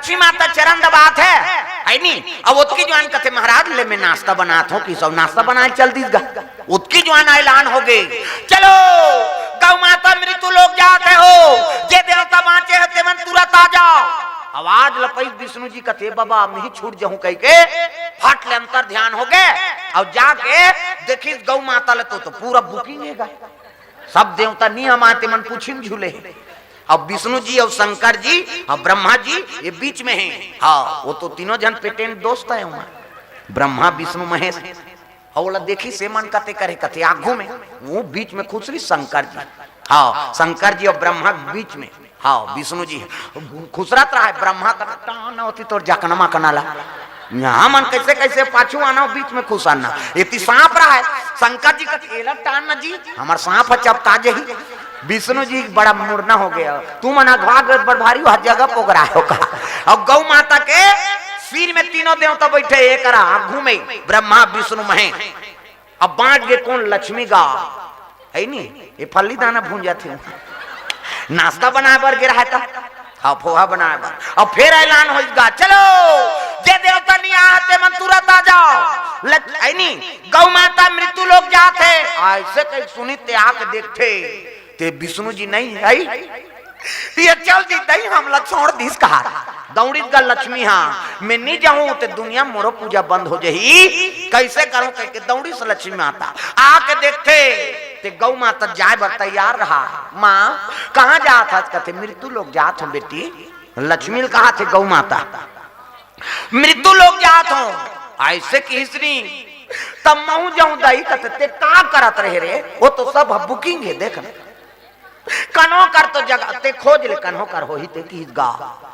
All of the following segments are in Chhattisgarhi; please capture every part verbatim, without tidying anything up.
लक्ष्मी माता चरण दबात हे, हे नी? अब ओतकी जुवान कथे, "महाराज, ले मैं नाश्ता बनात हंव।" कि सब नाश्ता बनाय ल चल दिस गा। ओतकी जुवान ऐलान होगे, "चलो, गौ माता मृत्यु लोक जात हे हो, जे देवता बांचे हे, तेमन तुरंत आ जाव।" आवाज ल पाइस विष्णु जी, कथे, "बाबा, मैं ही छूट जाहूं," कहिके फट ले अंतर ध्यान होगे। अउ जाके देखिस गौ माता ल तो, तो पूरा booking हे गा। सब देवता नियम आय, तेमन पूछी म झूले हे। अब विष्णु जी अउ शंकर जी अउ ब्रह्मा जी ये बीच में हे। हाँ, वो तो तीनों झन patent दोस्त हे उमा, ब्रह्मा, विष्णु, महेश। अउ ओला देखिस, से मन कथे करे, कथे आगू में, वो बीच में खुसरिस शंकर जी। हाँ, शंकर जी अउ ब्रह्मा बीच में। हाँ, विष्णु जी खुसरत रहय, ब्रह्मा कथे, "टान ओती तोर जकना मकना ला।" इहाँ मन कइसे कइसे पाछू आना, बीच में खुसरना। एती सांप रहय, शंकर जी कथे, "एला टान ना जी, हमर सांप ह चपका जही।" विष्णु जी बड़ा मुड़ना होगे, "तुमन अघवा गे बड़ भारी, ओ जगह पोगराय हो का?" अउ गौ माता के सिर में तीनों देवता बइठे, एकरा आगू में ब्रह्मा, विष्णु, महेश। अब बांच गे कोन? लक्ष्मी गा, हे नी? ये फल्ली दाना भूंजत हे, नाश्ता बनाय बर गे रहय त, हाँ, पोहा बनाय बर। अब फेर ऐलान होइस गा, "चलो, जे देवता नइ आय हे, तेमन तुरंत आ जाव।" लक-, हे नी? "गौ माता मृत्यु लोक जात हे।" अइसे कहिके सुनिस ते आके देखथे, ते विष्णु जी नइ हे। ये चल दिस दाई, हमला छोड़ दिस कहा। दौड़िस गा लक्ष्मी, हाँ, मैं नइ जाहूं ते दुनिया मोरो पूजा बंद हो जही, कइसे करंव कहिके दौड़िस लक्ष्मी माता। आके देखथे ते गौ माता जाय बर तैयार रहय। "माँ, कहाँ जात हस?" कथे, "मृत्यु लोक जात हंव बेटी।" लक्ष्मी ल कहथे गौ माता, "मृत्यु लोक जात हंव।" अइसे किहिस नी, "तब महूं जाहूं दाई।" कथे, "ते का करत रहे रे? वो तो सब booking हे, देख ना।" कन्हो कर तो जगह ते खोज ले, कन्हो कर होही ते किहिस गा।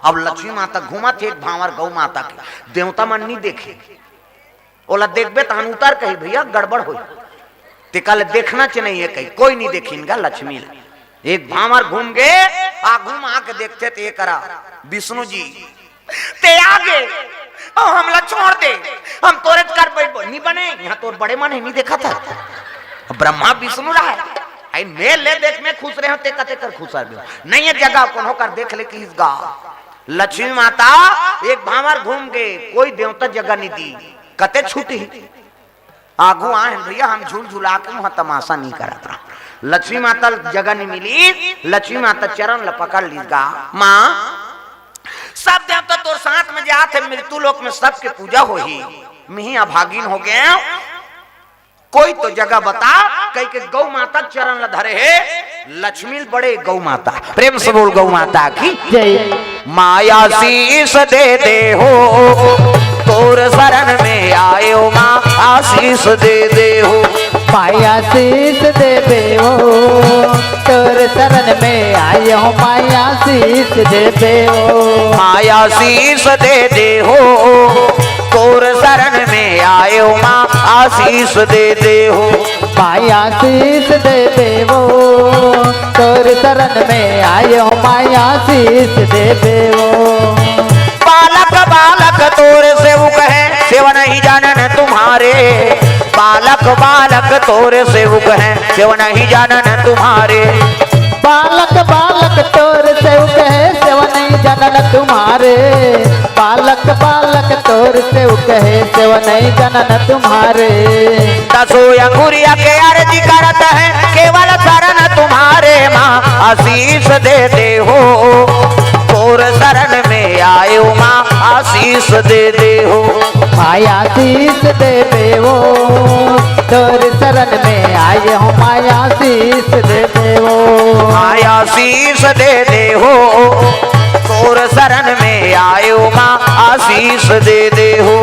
अब लक्ष्मी माता घूमत हे एक भांवर गौ माता के, देवता मन नइ देखे। ओला देखबे तहन उतर कही, "भइया, गड़बड़ होही।" ते कहे, "देखना च नइ हे," कही, कोई नइ देखिन गा लक्ष्मी ला। एक भांवर घूम गे, आगू म आके देखथे ते एकरा विष्णु जी, "ते आगे, अउ हमला छोड़ दे, हम तोरेच कर बइठबो।" "नइ बने, इहाँ तोर बड़े मन हे, नइ देखत हस?" ब्रह्मा विष्णु रहय, "अई मैं ले देख, मैं खुसरे हंव, ते कते कर खुसरबे? नइ हे जगह, कोनो कर देख ले," किहिस गा। लक्ष्मी माता एक भांवर घूम गे, कोई देवता जगह नइ दिस, कते छूटही। आगू आए हन भइया, हम झूल झुला के उहाँ तमाशा नइ करत रहन। लक्ष्मी माता ल जगह नइ मिलिस, लक्ष्मी माता चरण ल पकड़ लिस गा, माँ, सब देवता तोर साथ में जात हे, मृत्यु लोक में सबके पूजा होही, मिही अभागिन हो गेंव, कोई तो जगह बता, कहिके गौ माता चरण ल धरे हे। लक्ष्मी ल बड़े गौ माता, प्रेम से बोल गौ माता की जय। माया शीश दे दे हो, तोर शरण में आयो माँ, आशीष दे दे हो। माया शीश दे दे हो, तोर शरण में आयो माँ, आशीष दे दे हो। माया शीश दे दे हो, तोर शरण में आयो माँ, आशीष दे दे हो। माँ आशीष दे देवो, तोर शरण में आयो, माँ आशीष दे देवो। बालक बालक तोर सेवक है, सेवा नहीं जानन तुम्हारे। बालक बालक तोर सेवक है, सेवा नहीं जानन तुम्हारे। बालक बालक तोर सेवक है, सेवा नहीं जानन तुम्हारे। बालक बालक तोर सेवक है, सेवा नहीं जानन तुम्हारे। दसो अंगुरिया के आरती करत है, केवल शरण तुम्हारे माँ आशीष दे दे हो। तोर शरण में आयो माँ आशीष दे दे हो। माँ आशीष दे दे हो, तोर शरण में आयो माँ आशीष दे दे हो। माँ आशीष दे दे हो, तोर शरण में आयो माँ आशीष दे दे हो।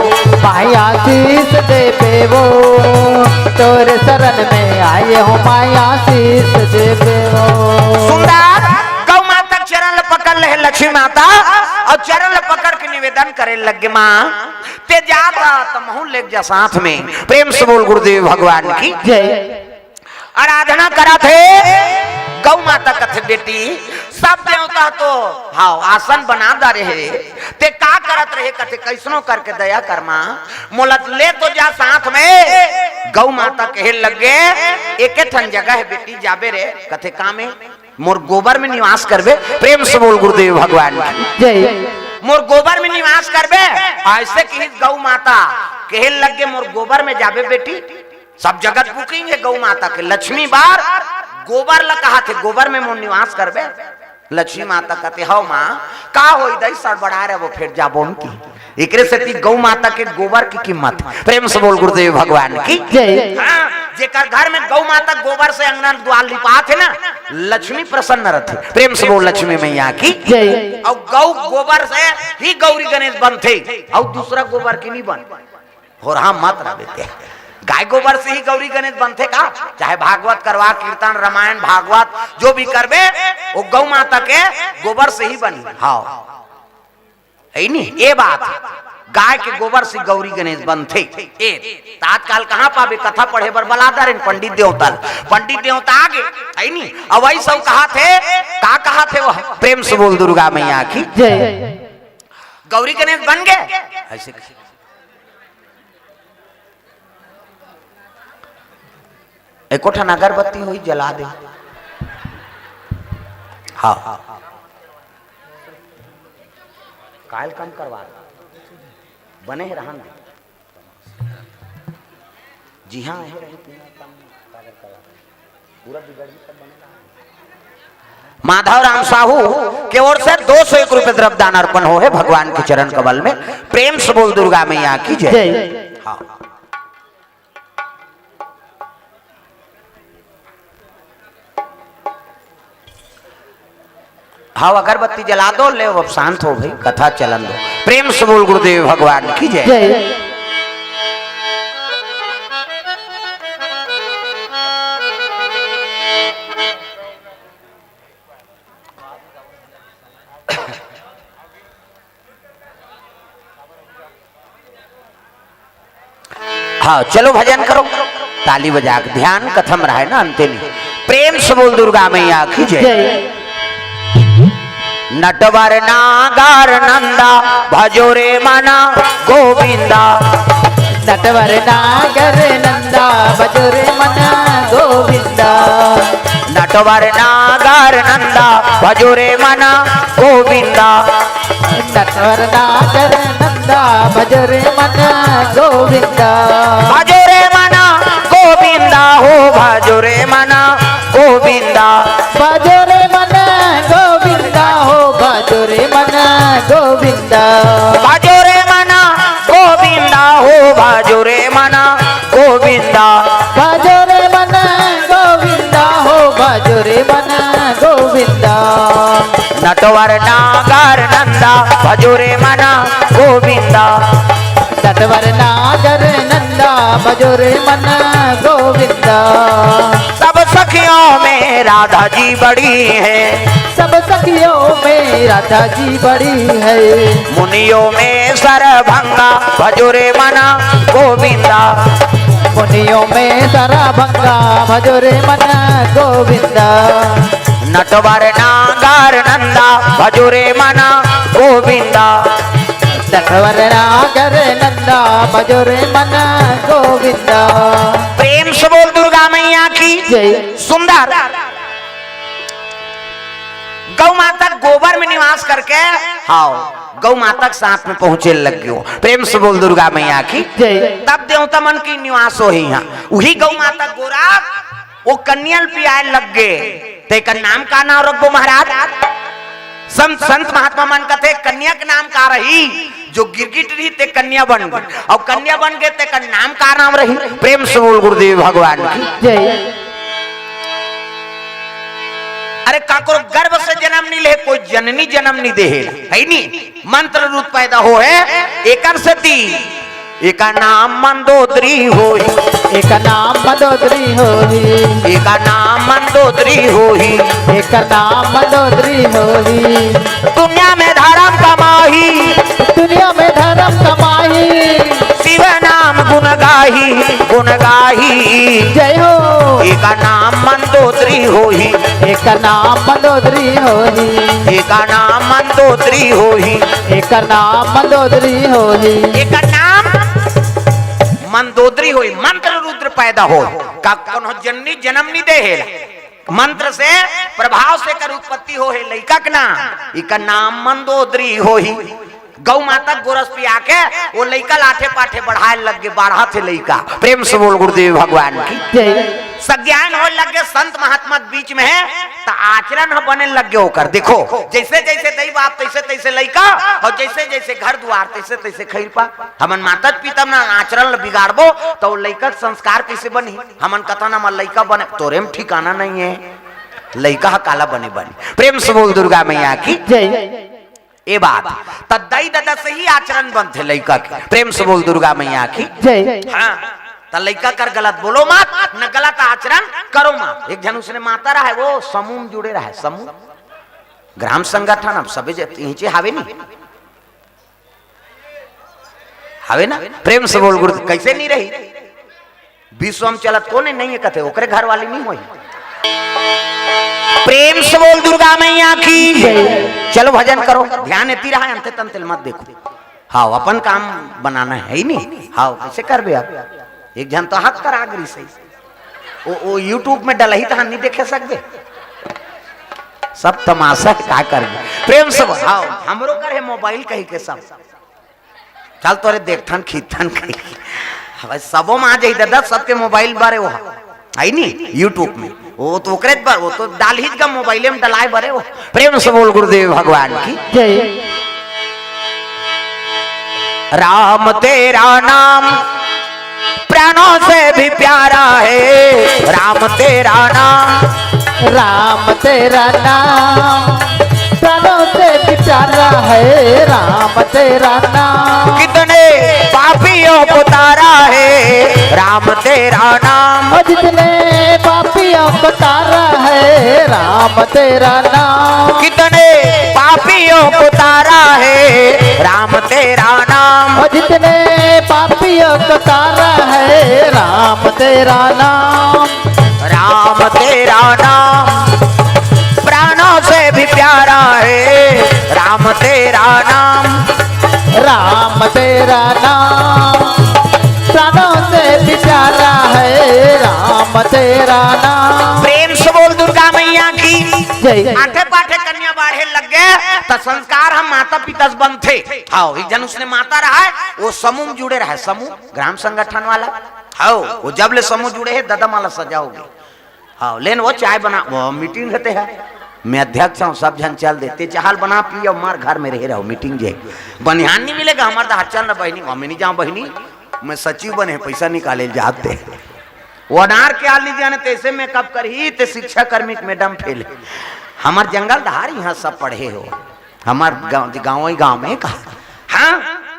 माँ आशीष दे दे हो, तोर शरण में आयो माँ आशीष दे दे हो। सुंदर गौ माता के चरण ल पकड़ ले हे लक्ष्मी माता, अउ चरण ल पकड़ के निवेदन करे लगे, माँ ते जात त महूँ लेग जा साथ में। प्रेम से बोल गुरुदेव भगवान की जय। आराधना करत हे गौ माता, कथे, बेटी, सब देवता तो, हाँ, आसन बना डारे हे, ते का करत रहे? कथे, कैसनो करके दया कर माँ, मोला ले तो जा साथ में। गौ माता कहे लगे, एके ठन जगह हे बेटी, जाबे रे। कथे, का में? मोर गोबर में निवास करबे। प्रेम से बोल गुरुदेव भगवान की जय। मोर गोबर में निवास करबे। अइसे कहिस गऊ माता, कहे लगे, "मोर गोबर में जाबे बेटी।" सब जगत बुकिंग हे गऊ माता के। लक्ष्मी बर गोबर ल कहाथे, "गोबर में मोर निवास करबे।" लक्ष्मी माता कथे, "हव माँ, का होही दई, सड़बड़ाए रहिबो, फेर जाबो हम की।" एकरे सेती गऊ माता के गोबर के कीमत। प्रेम से बोल गुरुदेव भगवान की। जय। हाँ, जेकर घर में गऊ माता गोबर से अंगना द्वार लिपाथे ना, लक्ष्मी प्रसन्न रथे। प्रेम से बोल लक्ष्मी मैया की। जय। अउ गऊ गोबर से ही गौरी गणेश बनथे, अउ दूसरा गोबर के नहीं बन। होरहा मत रह बेटे, गाय गोबर से ही गौरी गणेश बनथे का? चाहे भागवत करवा, कीर्तन, रामायण, भागवत जो भी करबे, वो गऊ माता के गोबर से ही बनी। हाँ, है नी? ये बात, गाय के गोबर से गौरी गणेश बनथे। ए, त आजकल कहाँ पाबे? कथा पढ़े बर बला दरेन पंडित देवता ल। पंडित देवता आगे, है नी? अब वही सब कहाथे, का कहाथे वह? प्रेम से बोल दुर्गा मैया की। जय। गौरी गणेश बन गे। अइसे एको ठन अगरबत्ती होही, जला दे। हाँ, काल काम करवा दे। बने हे, रहन दे। जी हाँ, हे रही, पूरा काम काबर करवा दे। पूरा बिगड़ ही सब बने रहा। माधव राम साहू के ओर से दो सौ एक रुपये द्रव्य दान अर्पण हो हे भगवान के चरण कमल में। प्रेम से बोल दुर्गा मैया की जय। जय। हाँ। हाँ, अगरबत्ती जला दो, ले अब शांत हो भाई, कथा चलन दो। प्रेम से बोल गुरुदेव भगवान की जय। जय। हाँ, चलो भजन करो, ताली बजा के। ध्यान कथम रहे ना अंते नहीं। प्रेम से बोल दुर्गा मैया की जय। जय। नटवर नागर नंदा भजो रे मना गोविंदा। नटवर नागर नंदा भजो रे मना गोविंदा। नटवर नागर नंदा भजो रे मना गोविंदा। नटवर नागर नंदा भजो रे मना गोविंदा। भजो रे मना गोविंदा हो, भजो रे मना गोविंदा। भजो रे मना गोविंदा हो, भजो रे मना गोविंदा। भजो रे मना गोविंदा हो, भजो रे मना गोविंदा। भजो रे मना गोविंदा हो, भजो रे मना गोविंदा। नटवर नागर नंदा भजो रे मना गोविंदा। नटवर नागर नंदा भजो रे मना गोविंदा। सब सखियों में राधा जी बड़ी है। सब सखियों में राधा जी बड़ी है। मुनियों में सरभंगा भजो रे मना गोविंदा। मुनियों में सरभंगा भजो रे मना गोविंदा। नटवर नागर नंदा भजो रे मना गोविंदा। नटवर नागर नंदा भजो रे मना गोविंदा। प्रेम से बोल दुर्गा मैया की जय। सुंदर। गौ माता गोबर में निवास करके, हाँ, गौ माता के साथ में पहुंचे लग गयो। प्रेम से बोल दुर्गा मैया की जय। तब देवता मन की निवास होही इहाँ। उही गौ माता गोरा वो कन्या ल पियाए लग गे। तेकर नाम का नाम रखबो महाराज? संत, संत महात्मा मन कथे, "कन्या के नाम का रही?" जो गिरगिट रही ते कन्या बन गे, अउ कन्या बन गे तेकर नाम का नाम रही? प्रेम से बोल गुरुदेव भगवान की जय। अरे काकरो गर्भ से जन्म नहीं ले, कोई जननी जन्म नहीं दे हे, है नी? मंत्र रूप पैदा हो हे, एकर सेती एका नाम मंदोदरी होही। एका नाम मंदोदरी होही। एका नाम मंदोदरी होही। एका नाम मंदोदरी होही। दुनिया में धर्म कमाही। दुनिया में धर्म कमाही। शिव नाम गुण गाही, गुण गाही। जय हो। एका नाम मंदोदरी होही। एका नाम मंदोदरी होही। एका नाम मंदोदरी होही। एका नाम मंदोदरी होही। एका नाम मंदोदरी होही, मंत्र रुद्र पैदा हो। का कोनो जननी जन्म नहीं दे हे। मंत्र से प्रभाव से एकर उत्पत्ति हो हे लइका के नाम। एका नाम मंदोदरी होही। गौ माता के गोरस पिया के वो लइका ल आठे पाठे बढ़ाए लग गे, बाढ़त हे लइका। प्रेम से बोल गुरुदेव भगवान की। जय। सज्ञान होए लग गे, संत महात्मा के बीच में हे, त आचरण ह बने लग गे ओकर। देखो, जइसे जइसे दई बाप तइसे तइसे लइका, अउ जइसे जइसे घर दुआर तइसे तइसे खइरपा। हमन माता पिता म ना आचरण ल बिगाड़बो, त वो लइका के संस्कार कइसे बनही? हमन कथन हमर लइका बने, तोरे म ठिकाना नइ हे, लइका ह काला बने बने। प्रेम से बोल दुर्गा मैया की। जय। ए बात, त दई ददा से ही आचरण बनथे लइका के। प्रेम से बोल दुर्गा मैया की। जय। हाँ, त लइका कर गलत बोलो मत, न गलत आचरण करो मत। एक झन उसने माता रहय, वो समूह म जुड़े रहय, समूह, ग्राम संगठन, अब सबे ज-, इहिंचे हावे नी, हावे ना? प्रेम से बोल गुरु, कइसे नइ रही? विश्व म चलत कोन हे, नइ हे कथे, ओकरे घर वाली नइ होही। प्रेम से बोल दुर्गा मैया की। चलो भजन करो, ध्यान एती रहय, अंते तंते ल मत देखो। हाँ, अपन काम बनाना हे ही नी। हाँ, कइसे करबे अब? एक झन तो हक कर आगरी सही। ओ, ओ YouTube में डलही तहन नइ देखे सकबे। सब तमाशा हे, का करबे? प्रेम से बोल, हाँ, हमरो कर हे मोबाइल कहिके सब। चल तोरे देखथन खींचथन कहिके। अब सबो म आ जाही ददा, सबके मोबाइल बरे वो हे नी YouTube में। वो तो ओकरे बर, वो तो डालही गा मोबाइले म डलाए बरे वो। प्रेम से बोल गुरुदेव भगवान की। जय। राम तेरा नाम प्राणों से भी प्यारा है, राम तेरा नाम। राम तेरा नाम प्राणों से भी प्यारा है, राम तेरा नाम। कितने पापियों को तारा है, राम तेरा नाम। और जितने पापियों को तारा है, राम तेरा नाम। कितने पापियों को तारा है, राम तेरा नाम। और जितने पापियों को तारा है, राम तेरा नाम। राम तेरा नाम प्राणों से भी प्यारा है, राम तेरा नाम। राम तेरा नाम प्राणों से भी प्यारा है, राम तेरा नाम। प्रेम से बोल दुर्गा मैया की। जय। आठे पाठे कन्या बाढ़े लग गे, त संस्कार हम माता पिता से बनथे। हाँ, एक झन उसने माता रहय, वो समूह म जुड़े रहय, समूह, ग्राम संगठन वाला। हाँ, वो जब ले समूह जुड़े हे, ददा माला सजा होगे। हाँ, लेन वो चाय बना, वो मीटिंग रहते हैं। मैं अध्यक्ष हूँ, सब झन चल देते, चाहल बना पी, अब मार घर में रहे रहो, मीटिंग जे। बनिहान नइ मिलेगा, हमर तो हाथ चल ना बहिनी, मैं नइ जाऊँ बहिनी, मैं सचिव बने, पइसा निकाले ल जाते। वो अनार के आली जाने तइसे मेकअप करही, ते शिक्षा कर्मी के मैडम फेल हे। हमर जंगल धार इहाँ सब पढ़े हो। हमर गाँव, गाँव ही गाँव में का। हाँ,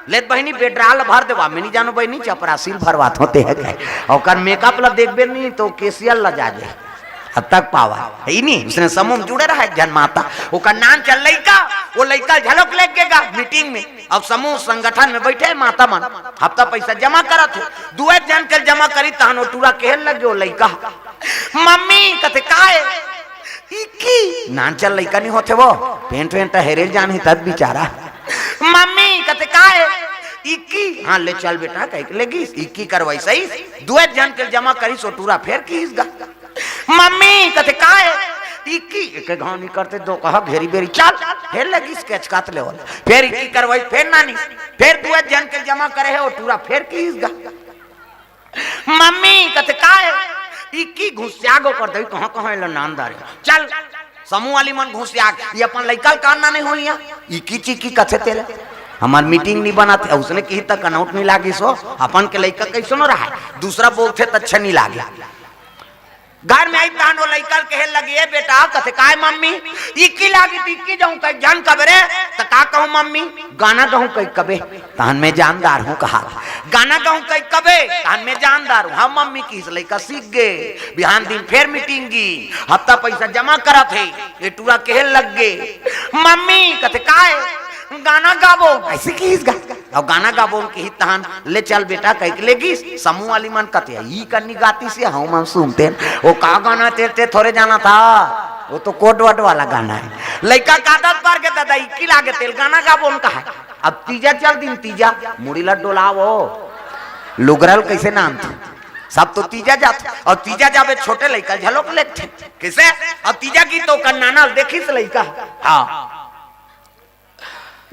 लेत बहिनी पेट्रोल भर देवा, मैं नइ जानों बहिनी, चपरासी ल भरवात होते हैं कहे। ओकर मेकअप ला देखबे नहीं तो केसियल ला जा जे। अब तक पावा हे ही नहीं, उसने समूह में जुड़े रहा एक झन माता, ओकर नान चल लइका, वो लइका झलक लेग गे गा मीटिंग में। अब समूह संगठन में बइठे हे माता मन, हफ्ता पइसा जमा करत हे, दुए झन के जमा करी तहन वो टूरा केहे लग गे वो लइका, मम्मी कथे काय? इक्की। नानचन लइका नइ होथे वो, पेंट वेंट हेरे ल जानही तब बिचारा। मम्मी कथे काय? इक्की। हाँ, ले चल बेटा, कहिके लेगिस, इक्की करवाइस, दुए झन के जमा करिस, वो टूरा फेर किहिस गा। मम्मी कथे काय? इक्की। एके घाव नइ करते, दो कहा घेरी बेरी, चल। फेर लगिस केचकात ले वाला, फेर इक्की करवाइस, फेर नानिस, फेर दुए झन के जमा करे हे, वो टूरा फेर किहिस गा। मम्मी कथे काय? इक्की घुसिया गो कर दई, कहाँ कहाँ एला नान डारे। चल, समूह वाली मन घुसिया, ये अपन लइका ल का नाने हो इहाँ? इक्की चिक्की कथे तेला। हमर मीटिंग नइ बनत हे, उसने किही त कनौट नइ लागिस हो, अपन के लइका कइसनो रहय, दूसरा बोलथे त अच्छा नइ लागे। घर में आई तान वो लइका ल कहे लगी, "ए बेटा," कथे, "काय मम्मी?" "इक्की लागी त इक्की जाऊं कहि झन कबे रे।" "त का कहूं मम्मी?" "गाना गाऊं कहि कबे, तहन मैं जानदार हूं," कहा। "गाना गाऊं कहि कबे, तहन मैं जानदार हूं।" "हाँ मम्मी," किहिस लइका सीख गे। बिहान दिन फेर मीटिंग गे, हफ्ता पइसा जमा करत हे, ये टूरा कहे लग गे, "मम्मी," कथे, "काय?" "गाना गाबो," अइसे किहिस गा। अउ गाना गाबो किहिस तहन, "ले चल बेटा," कहिके लेगिस। समूह वाली मन कथे, "ई कन्नी गातिस हे, हमन सुनतेन।" "वो का गाना तेते थोरे जानत हस, वो तो कोड वड वाला गाना हे।" लइका गादत पर के ददा इक्की लागे तेला गाना गाबो कहा। अब तीजा चल दिन तीजा, मुड़ी ला डोलावो, लुगरा ल कइसे नानथे, सब तो तीजा जाथे, अउ तीजा जाबे छोटे लइका ल झलोक लेथे। कइसे? अब तीजा गीत तो ओकर नाना ल देखिस लइका। हाँ।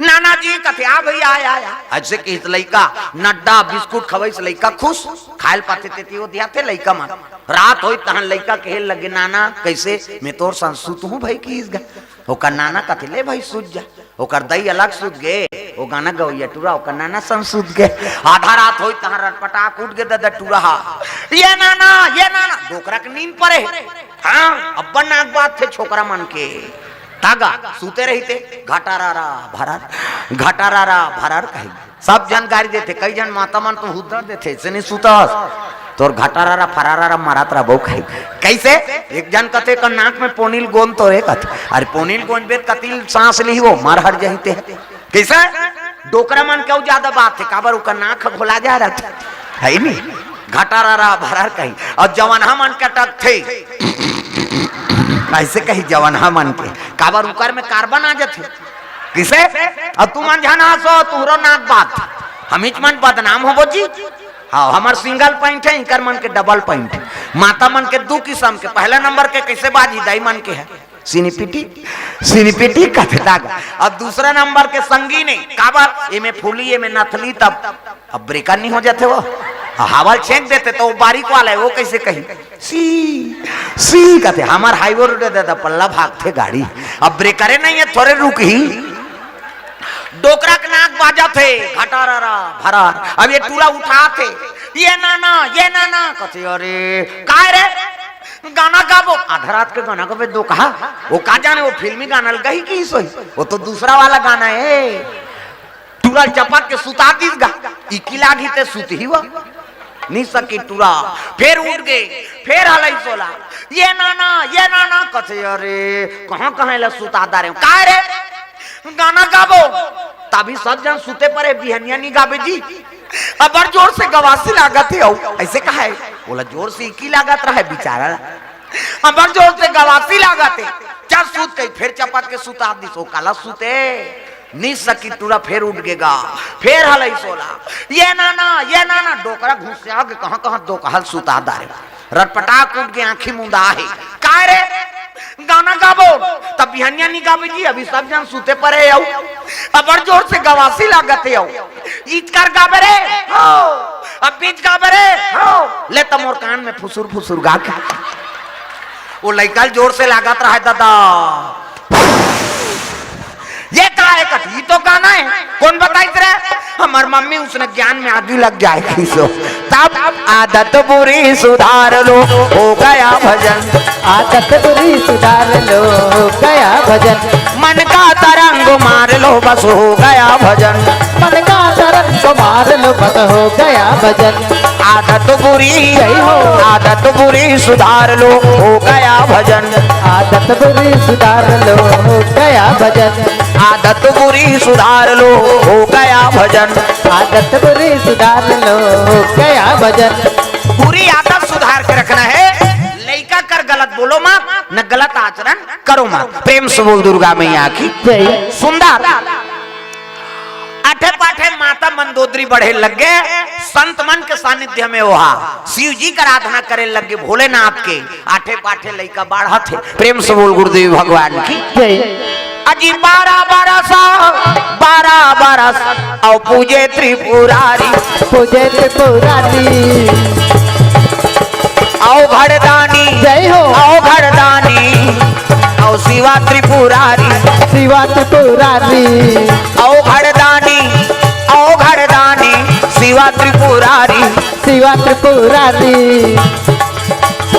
नाना जी कथे, "आ भइया, आ, आ, आ।" अइसे कहिस लइका, नड्डा बिस्कुट खवइस, लइका खुश, खाय ल पाथे तेती ओदियाथे लइका मन। रात होइस तहन लइका कहे लगे, "नाना, कइसे मैं तोर संग सुतहूं भई?" कहिस गा। ओकर नाना कथे, "ले भई, सुत जा।" ओकर दई अलग सुत गे, ओ गाना गवइया टूरा, ओकर नाना संग सुत गे। आधा रात होइस तहन रटपटाक उठ गे ददा टूरा हा, "ये नाना, ये नाना।" डोकरा के नींद परे। हाँ, अब्बड़ नाक बाजथे छोकरा मन के। त गा, सुते रहिथे, घटारारा भरार, घटारारा भरार कही। सब झन गारी देथे, कई झन माता मन तो हुद्दड़ देथे, "अइसे नइ सुतस, तोर घटारारा फरारारा मारत रहिबो" कही। कइसे? एक झन कथे, "एकर नाक में पोनी ल गोंद तो रे," कथे। अरे पोनी ल गोंजबे त कति ल सांस लिही, ओ मर हर जही ते। कइसे? डोकरा मन के अउ जादा बात हे, काबर ओकर नाक ह घोला जा रहिथे, हइ नी? घटारारा भरार कही। अउ जवनहा मन के अटकथे, अइसे कही जवनहा मन के, काबर ओकर में कार्बन आ जथे। कइसे? अउ तुमन झन हंसो, तुंहरो नाक बाजथे। हमीच मन बदनाम होबो जी। हाँ, हमर सिंगल पॉइंट हे, इंकर मन के डबल पॉइंट हे। माता मन के दू किसम के, पहिला नंबर के कइसे बाजही, दाई मन के हे। सिनिपिटी, सिनिपिटी कथे त गा। अउ दूसरा नंबर के संगीन हे, काबर? एमे फूली, एमे नथली, तब अब ब्रेकर नइ हो जाथे ओ। हवा ल छेंक देथे त ओ बारीक वाला हे, ओ कइसे कही? सी, सी कथे। हमर हाईवे रोड हे ददा, पल्ला भागथे गाड़ी, अब ब्रेकरे नइ हे, थोरे रुकही। डोकरा के नाक बाजथे, घटारारा भरार। अब ये टूरा उठाथे, "ये नाना, ये नाना," कथे, "अरे, काय रे?" "गाना गाबो।" आधा रात के गाना गाबे डोकहा, ओ का जाने, ओ फिल्मी गाना ल गही कि सोही, ओ तो दूसरा वाला गाना हे। टूरा ल चपक के सुता दिस गा, इकी लागही ते सुतही ओ। नइ सकिस टूरा, फेर उठ गे, फेर हलइस ओला, "ये नाना, ये नाना," कथे, "अरे, कहाँ, कहाँ एला सुता डारेंव?" "काय रे?" "गाना गाबो।" "तभी सब झन सुते परे, बिहनिया नइ गाबे जी।" "अब्बड़ जोर से गवासी लागत हे अउ।" अइसे कहे, ओला जोर से इकी लागत रहय बिचारा ला। "अब्बड़ जोर से गवासी लागत हे।" "चल सुत," कही, फेर चपक के सुता दिस। ओ काला सुते? नइ सकिस टूरा, फेर उठ गे गा, फेर हलइस ओला, "ये नाना, ये नाना।" डोकरा घुसिया गे, कहाँ, कहाँ डोकहा ल सुता डारे। रटपटाक उठ गे, आँखी मुंदा हे। "काय रे?" "गाना गाबो।" "तब बिहनिया नइ गाबे जी, अभी सब झन सुते परे अउ।" "अब्बड़ जोर से गवासी लागत हे अउ।" "इचकर गाबे रे?" "हो।" "अब बीच गाबे रे?" "हो।" "ले त मोर कान में फुसुर फुसुर गा के।" ओ लइका ल जोर से लागत रहय ददा। "ये का हे?" कथे, "ये तो गाना हे।" "कोन बताइस रे?" "हमर मम्मी, उसने ज्ञान में आगी लग जाए किसो।" तब आदत बुरी सुधार लो, हो गया भजन। आदत बुरी सुधार लो, हो गया भजन। मन का तरंग मार लो, बस हो गया भजन। मन का तरंग मार लो, बस हो गया भजन। आदत बुरी, सही हो। आदत बुरी सुधार लो, हो गया भजन। आदत बुरी सुधार लो, हो गया भजन। आदत बुरी सुधार लो, हो गया भजन। आदत बुरी सुधार लो, हो गया भजन। बुरी आदत सुधार के रखना हे। लइका कर गलत बोलो मत, न गलत आचरण करो मत। प्रेम से बोल दुर्गा मैया की जय। सुंदर। आठे पाठे माता मंदोदरी बढ़े लग गे, संत मन के सानिध्य में ओहा शिव जी के आराधना करे लग गे, भोलेनाथ के। आठे पाठे लइका बाढ़त हे। प्रेम से बोल गुरुदेव भगवान की। जय। अजी बारह बरस, बारह बरस, अउ पूजे त्रिपुरारी। पूजे त्रिपुरारी। अउ घरदानी, जय हो। अउ घरदानी, अउ शिवा त्रिपुरारी। शिवा त्रिपुरारी। अउ घरदानी, अउ घरदानी, शिवा त्रिपुरारी। शिवा त्रिपुरारी।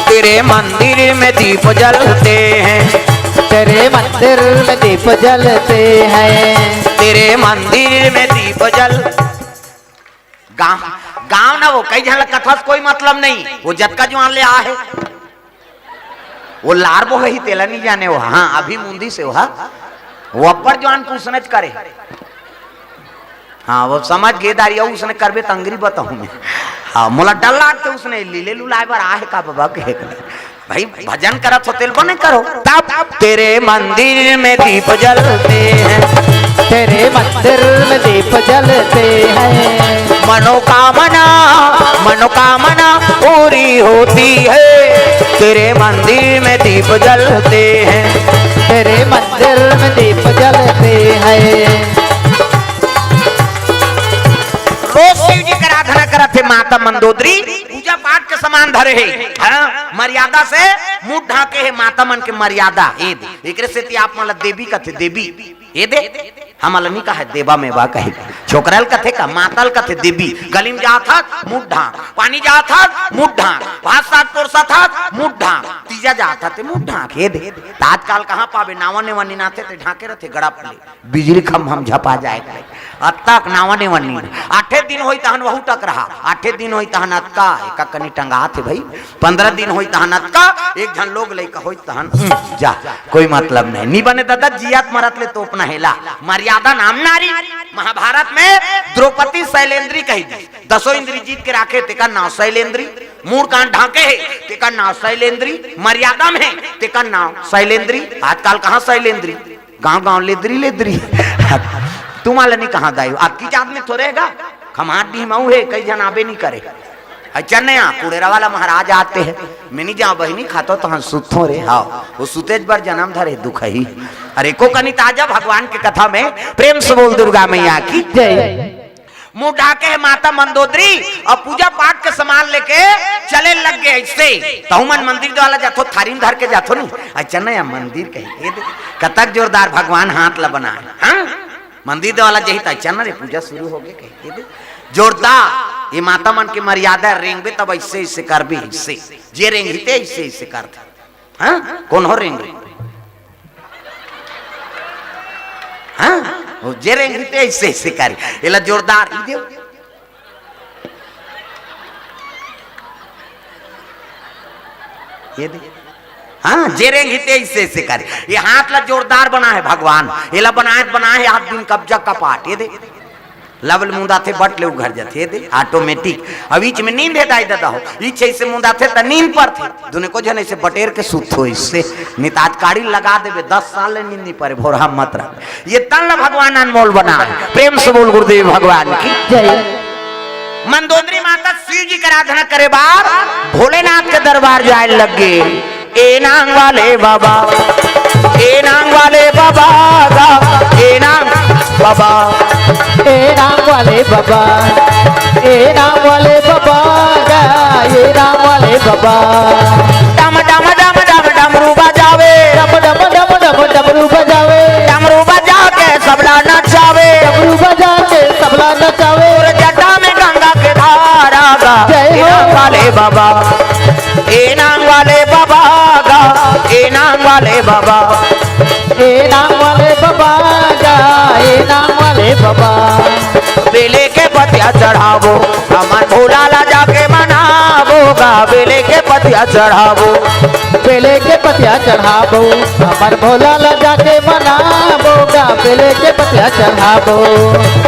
तेरे मंदिर में दीप जलते हैं। तेरे मंदिर में दीप जलते हैं। तेरे मंदिर में दीप जल। गाँव, गाँव न ओ, कई झन ल कथा से कोई मतलब नहीं, ओ जतका जुवान ले आ हे, ओ लार बोहही तेला नइ जाने ओ, हाँ, अभी मुंदी से ओ, हाँ, ओ अब्बड़ जुवान के उसनेच करे। हाँ, ओ समझ गे दारी, अउ उसने करबे त अंगरी बताहूँ मैं। हाँ, मोला डर लागथे उसने, लीले लुलाय बर आ हे का बबा कहे। भाई, भजन करत हो तेल बने करो। तब तेरे मंदिर में दीप जलते हैं। तेरे मंदिर में दीप जलते हैं। मनोकामना, मनोकामना पूरी होती है। तेरे मंदिर में दीप जलते हैं। तेरे मंदिर में दीप जलते हैं। आराधना करत हे माता मंदोदरी, पूजा पाठ के समान धरे हे। हाँ, मर्यादा से मुंह ढांके हे, माता मन के मर्यादा। ए दे, एकरे सेती आप मन ला देवी कथे, देवी। ए दे, हमन ला नी कहे देवा मेवा कहे। छोकरा ल कथे का, माता ल कथे देवी। गली म जात हस, मुंह ढांक। पानी जात हस, मुंह ढांक। भात साग परोसत हस, मुंह ढांक। तीजा जात हस ते मुंह ढांक। ए दे, त आजकाल कहाँ पाबे, नावा नेवा निनाथे ते ढांके रथे गड़प ले। बिजली खंभा म झपा जाए के। अतका नावा नेवा नी। आठे दिन होई तहन वहू टकरहा, आठे दिन होई तहन अतका, एका कनी टंगात हे भई। पंद्रह दिन होई तहन अतका, एक झन लोग लइका होई तहन, हम्म, जा, कोई मतलब नहीं। नी बने ददा, जियत मरत ले तोपना हे ला। मर्यादा नाम नारी। महाभारत में द्रौपदी शैलेंद्री कही दी। दसों इंद्री जीत के राखे, तेकर नाव शैलेंद्री। मूड़ कान ढांके हे, तेकर नाव शैलेंद्री। मर्यादा में हे, तेकर नाव शैलेंद्री। आजकाल कहाँ शैलेंद्री? गांव गांव लेदरी लेदरी। तुमन ला नी कहां दाई, अतकी जात में थोरे हे गा। खम्हार डीह मऊ हे, कई झन आबे नी करे। अच्छा नया कुड़ेरा वाला महाराज आते हैं, मैं नी जांव बहिनी, खातो तहन सुतथों रे। हाँ, वो सुतेच बर जनम धरे दुखही। अरे को कनी ताजा भगवान के कथा में प्रेम से बोल दुर्गा मैया की जय। मुंह ढांके हे माता मंदोदरी अउ पूजा पाठ के समान लेके चले लग गे अइसे। तहू मन मंदिर वाला जाथो, थारी म धर के जाथो नी। अच्छा नया मंदिर कही, ए दे, कतक जोरदार भगवान हाथ ला बनाए। हाँ? मंदिर वाला जही त अच्छा न रे, पूजा शुरू हो गे कही, ए दे। जोरदार, ये माता मन के मर्यादा, रेंगबे तब अइसे, अइसे करबे, अइसे। जे रेंगही ते अइसे, अइसे करथे। हाँ? कोन हो रेंगे? हाँ? वो जे रेंगही ते अइसे, अइसे करे। एला जोरदार, ई देव। ये दे। हाँ, जे रेंगही ते अइसे, अइसे करे। ये हाथ ला जोरदार बनाए हे भगवान। एला बनाए, बनाए हे हाथ दिन कब्जा कपाट। ये दे। लबल मुंदाथे बट ले उघर जाथे, ए दे, automatic। अब ईच में नींद हे दाई ददा हो, ईच अइसे मुंदाथे त नींद परथे। दुने को झन अइसे बटेर के सुतथो अइसे, नी त आज काड़ी लगा देबे, दस साल ले नींद नी परे, भोरहा मत रख। ये तन ला भगवान अनमोल बनाए। प्रेम से बोल गुरुदेव भगवान की जय। मंदोदरी माता शिव जी के आराधना करे बार भोलेनाथ के दरबार जाए लग गे। ए नांग वाले बाबा, ए नांग वाले बाबा गा, ए नांग बाबा। ए नांग वाले बाबा, ए नांग वाले बाबा गा, ए नांग वाले बाबा। डम डम डम डम डमरू बजावे। डम डम डम डम डमरू बजावे। डमरू बजा के सबला नचावे। डमरू बजा के सबला नचावे। तोर जटा में गंगा के धारा गा। जय हो। ए नांग वाले बाबा, ए नांग वाले बाबा गा, ए नांग वाले बाबा। ए नांग वाले बाबा गा, ए नांग वाले बाबा। बेले के पतिया चढ़ाबो, हमर भोला ला जाके मनाबो गा। बेले के पतिया चढ़ाबो। बेले के पतिया चढ़ाबो, हमर भोला ला जाके मनाबो गा। बेले के पतिया चढ़ाबो।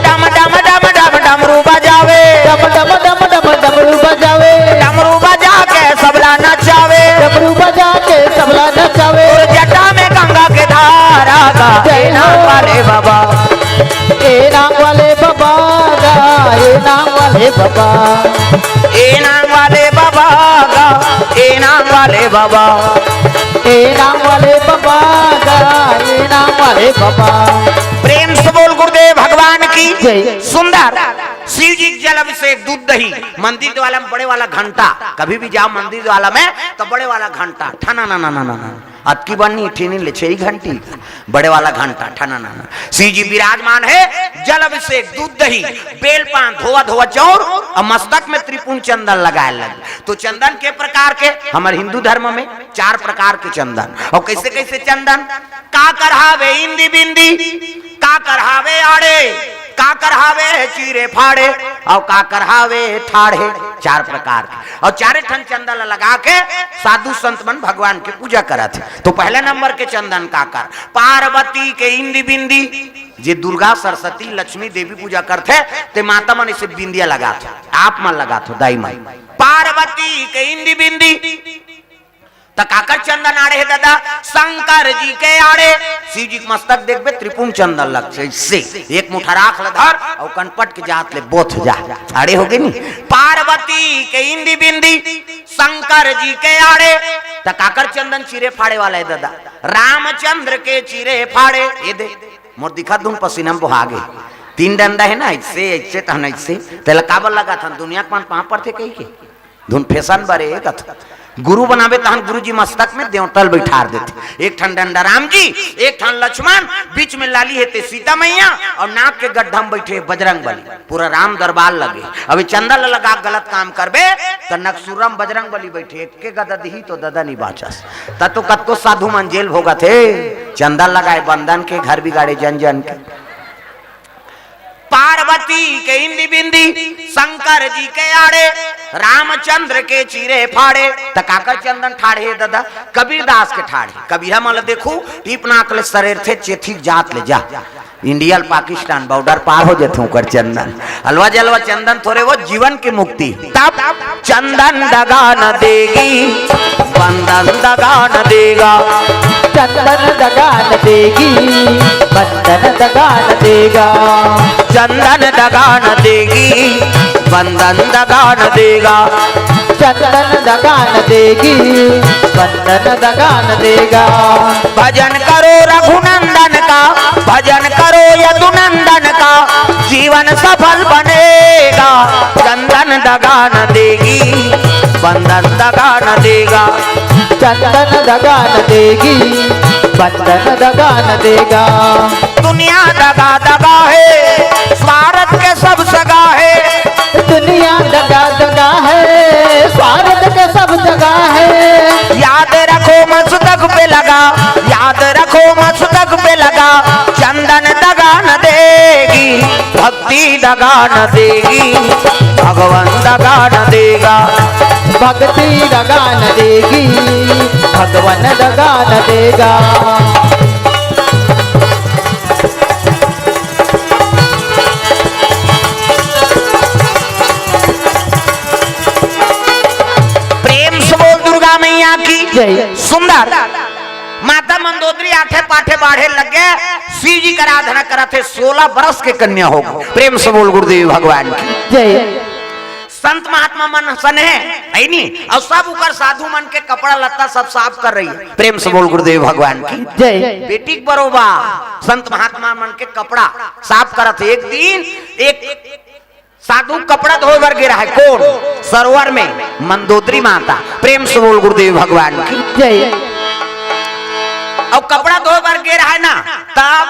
डम डम डम डम डमरू बजावे। डम डम डम डम डमरू बजावे। डमरू बजा के सबला नचावे। डमरू बजा के सबला नचावे। तोर जटा में गंगा के धारा गा। जय हो। ए नांग वाले बाबा। ए नांग वाले बाबा गा, ए नांग वाले बाबा। ए नांग वाले बाबा गा, ए नांग वाले बाबा। ए नांग वाले बाबा गा, ए नांग वाले बाबा। प्रेम से बोल गुरुदेव भगवान की जय। सुंदर शिव जी के जल अभिषेक, दूध दही, मंदिर वाला में बड़े वाला घंटा, कभी भी जाओ मंदिर वाला में तो बड़े वाला घंटा, ठना ना ना ना ना ना, अतकी बन्नी ठिनी ले छह घंटी, बड़े वाला घंटा, ठना ना ना। शिव जी विराजमान हे, जल अभिषेक, दूध दही, बेल पान, धोवा धोवा चाउर अउ मस्तक में त्रिपुंड चंदन लगाए लगे। तो चंदन के प्रकार के, हमर हिंदू धर्म में चार प्रकार के चंदन। अउ कैसे कैसे चंदन? काकर हावे इंदी बिंदी, काकर हावे आड़े, काकर हावे चीरे फाड़े, अउ काकर हावे ठाढ़े। चार प्रकार के। अउ चारे ठन चंदन ल लगा के साधु संत मन भगवान के पूजा करत हे। तो पहला नंबर के चंदन काकर, पार्वती के इंदी बिंदी, जे दुर्गा, सरस्वती, लक्ष्मी, देवी पूजा करथे, ते माता मन अइसे बिंदिया लगाथे, आप मन लगाथो, दाई मन। पार्वती के इंदी बिंदी, त काकर चंदन आड़े हे ददा? शंकर जी के आड़े। शिव जी के मस्तक देखबे, त्रिपुंड चंदन लगथे, अइसे एक मुठा राख ल धर अउ कनपट के जात ले बोथ जा, आड़े होगे नी। पार्वती के इंदी बिंदी, शंकर जी के आड़े, त काकर चंदन चीरे फाड़े वाला हे ददा? रामचंद्र के चीरे फाड़े। ए दे, मोर दिखत धुन पसीना म बोहा गे। तीन डंडा हे ना, अइसे, अइसे, तहन अइसे, तेला काबर लगाथन? दुनिया के मन पाँव पड़थे कहिके। धुन फैशन बरे कथ। गुरु बनाबे तहन गुरुजी मस्तक में देवता ल बइठार देथे। एक ठन डंडा राम जी, एक ठन लक्ष्मण, बीच में लाली हे ते सीता मैया, अउ नाक के गड्ढा में बइठे बजरंग बली। पूरा राम दरबार लगे। अभी चंदा ल लगा के गलत काम करबे, त नकसुरम बजरंग बली बइठे, एक के गदा दिही तो ददा नहीं बाँचस। त तो कतको साधु मन जेल भोगत हे, चंदा लगाए बंदन के, घर बिगाड़े जन जन के। पार्वती के इंदी बिंदी, शंकर जी के आड़े, रामचंद्र के चीरे फाड़े। त काकर चंदन ठाढ़े ददा? कबीरदास के ठाढ़े। कबीरा मन ल देखू, टीप नाक ले सरेरथे, चेथी जात ले जा। इंडिया ल पाकिस्तान बॉर्डर पार हो जथे ओकर चंदन। अलवा जलवा चंदन थोरे, वो जीवन की मुक्ति। तब चंदन दगा न देगी, बंदन दगा न देगा। चंदन दगा न देगी, बंदन दगा न देगा। चंदन दगा न देगी, बंदन दगा न देगा। चंदन दगा न देगी, बंदन दगा न देगा। भजन करो रघुनंदन का, भजन करो यदुनंदन का, जीवन सफल बनेगा। चंदन दगा न देगी, बंदन दगा न देगा। चंदन दगा न देगी, बंदन दगा न देगा। दुनिया दगा दगा हे, स्वार्थ के सब सगा हे। दुनिया दगा दगा हे, स्वार्थ के सब सगा हे। याद रखो मस्तक पे लगा, याद रखो मस्तक पे लगा। चंदन दगा न देगी, भक्ति दगा न देगी, भगवान दगा न देगा। भक्ति दगा न देगी, भगवान दगा न देगा। प्रेम से बोल दुर्गा मैया की जय। सुंदर माता मंदोदरी आठे पाठे बाढ़े लग गे, शिव जी का आराधना करत हे, सोलह बरस के कन्या हो। प्रेम से बोल गुरुदेव भगवान की जय। संत महात्मा मन सन हे, है नी? अउ सब उकर साधु मन के कपड़ा लत्ता सब साफ कर रही है। प्रेम से बोल गुरुदेव भगवान की जय। बेटी के बरोबर संत महात्मा मन के कपड़ा साफ करत हे। एक दिन एक साधु कपड़ा धोए बर गे रहे। कोन? सरोवर में मंदोदरी माता। प्रेम से बोल गुरुदेव भगवान की जय। अउ कपड़ा धोए बर गे रहे ना, तब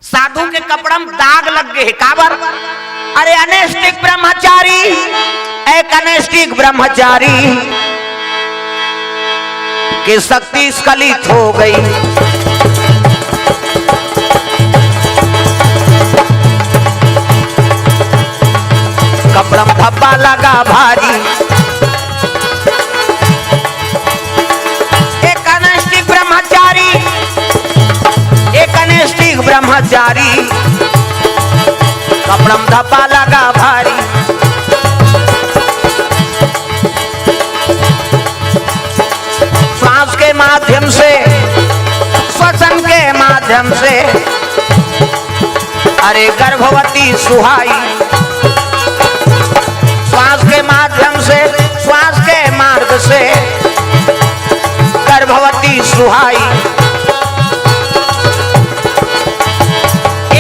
साधु के कपड़ा में दाग लग गे हे। काबर? अरे अनैष्ठिक ब्रह्मचारी, एक अनैष्ठिक ब्रह्मचारी के शक्ति स्खलित हो गई। कपड़ा में धब्बा लगा भारी। एक अनैष्ठिक ब्रह्मचारी, एक अनैष्ठिक ब्रह्मचारी, कपड़ा में धब्बा लगा भारी। श्वास के माध्यम से, श्वसन के माध्यम से, अरे गर्भवती सुहाई, श्वास के माध्यम से, श्वास के मार्ग से गर्भवती सुहाई।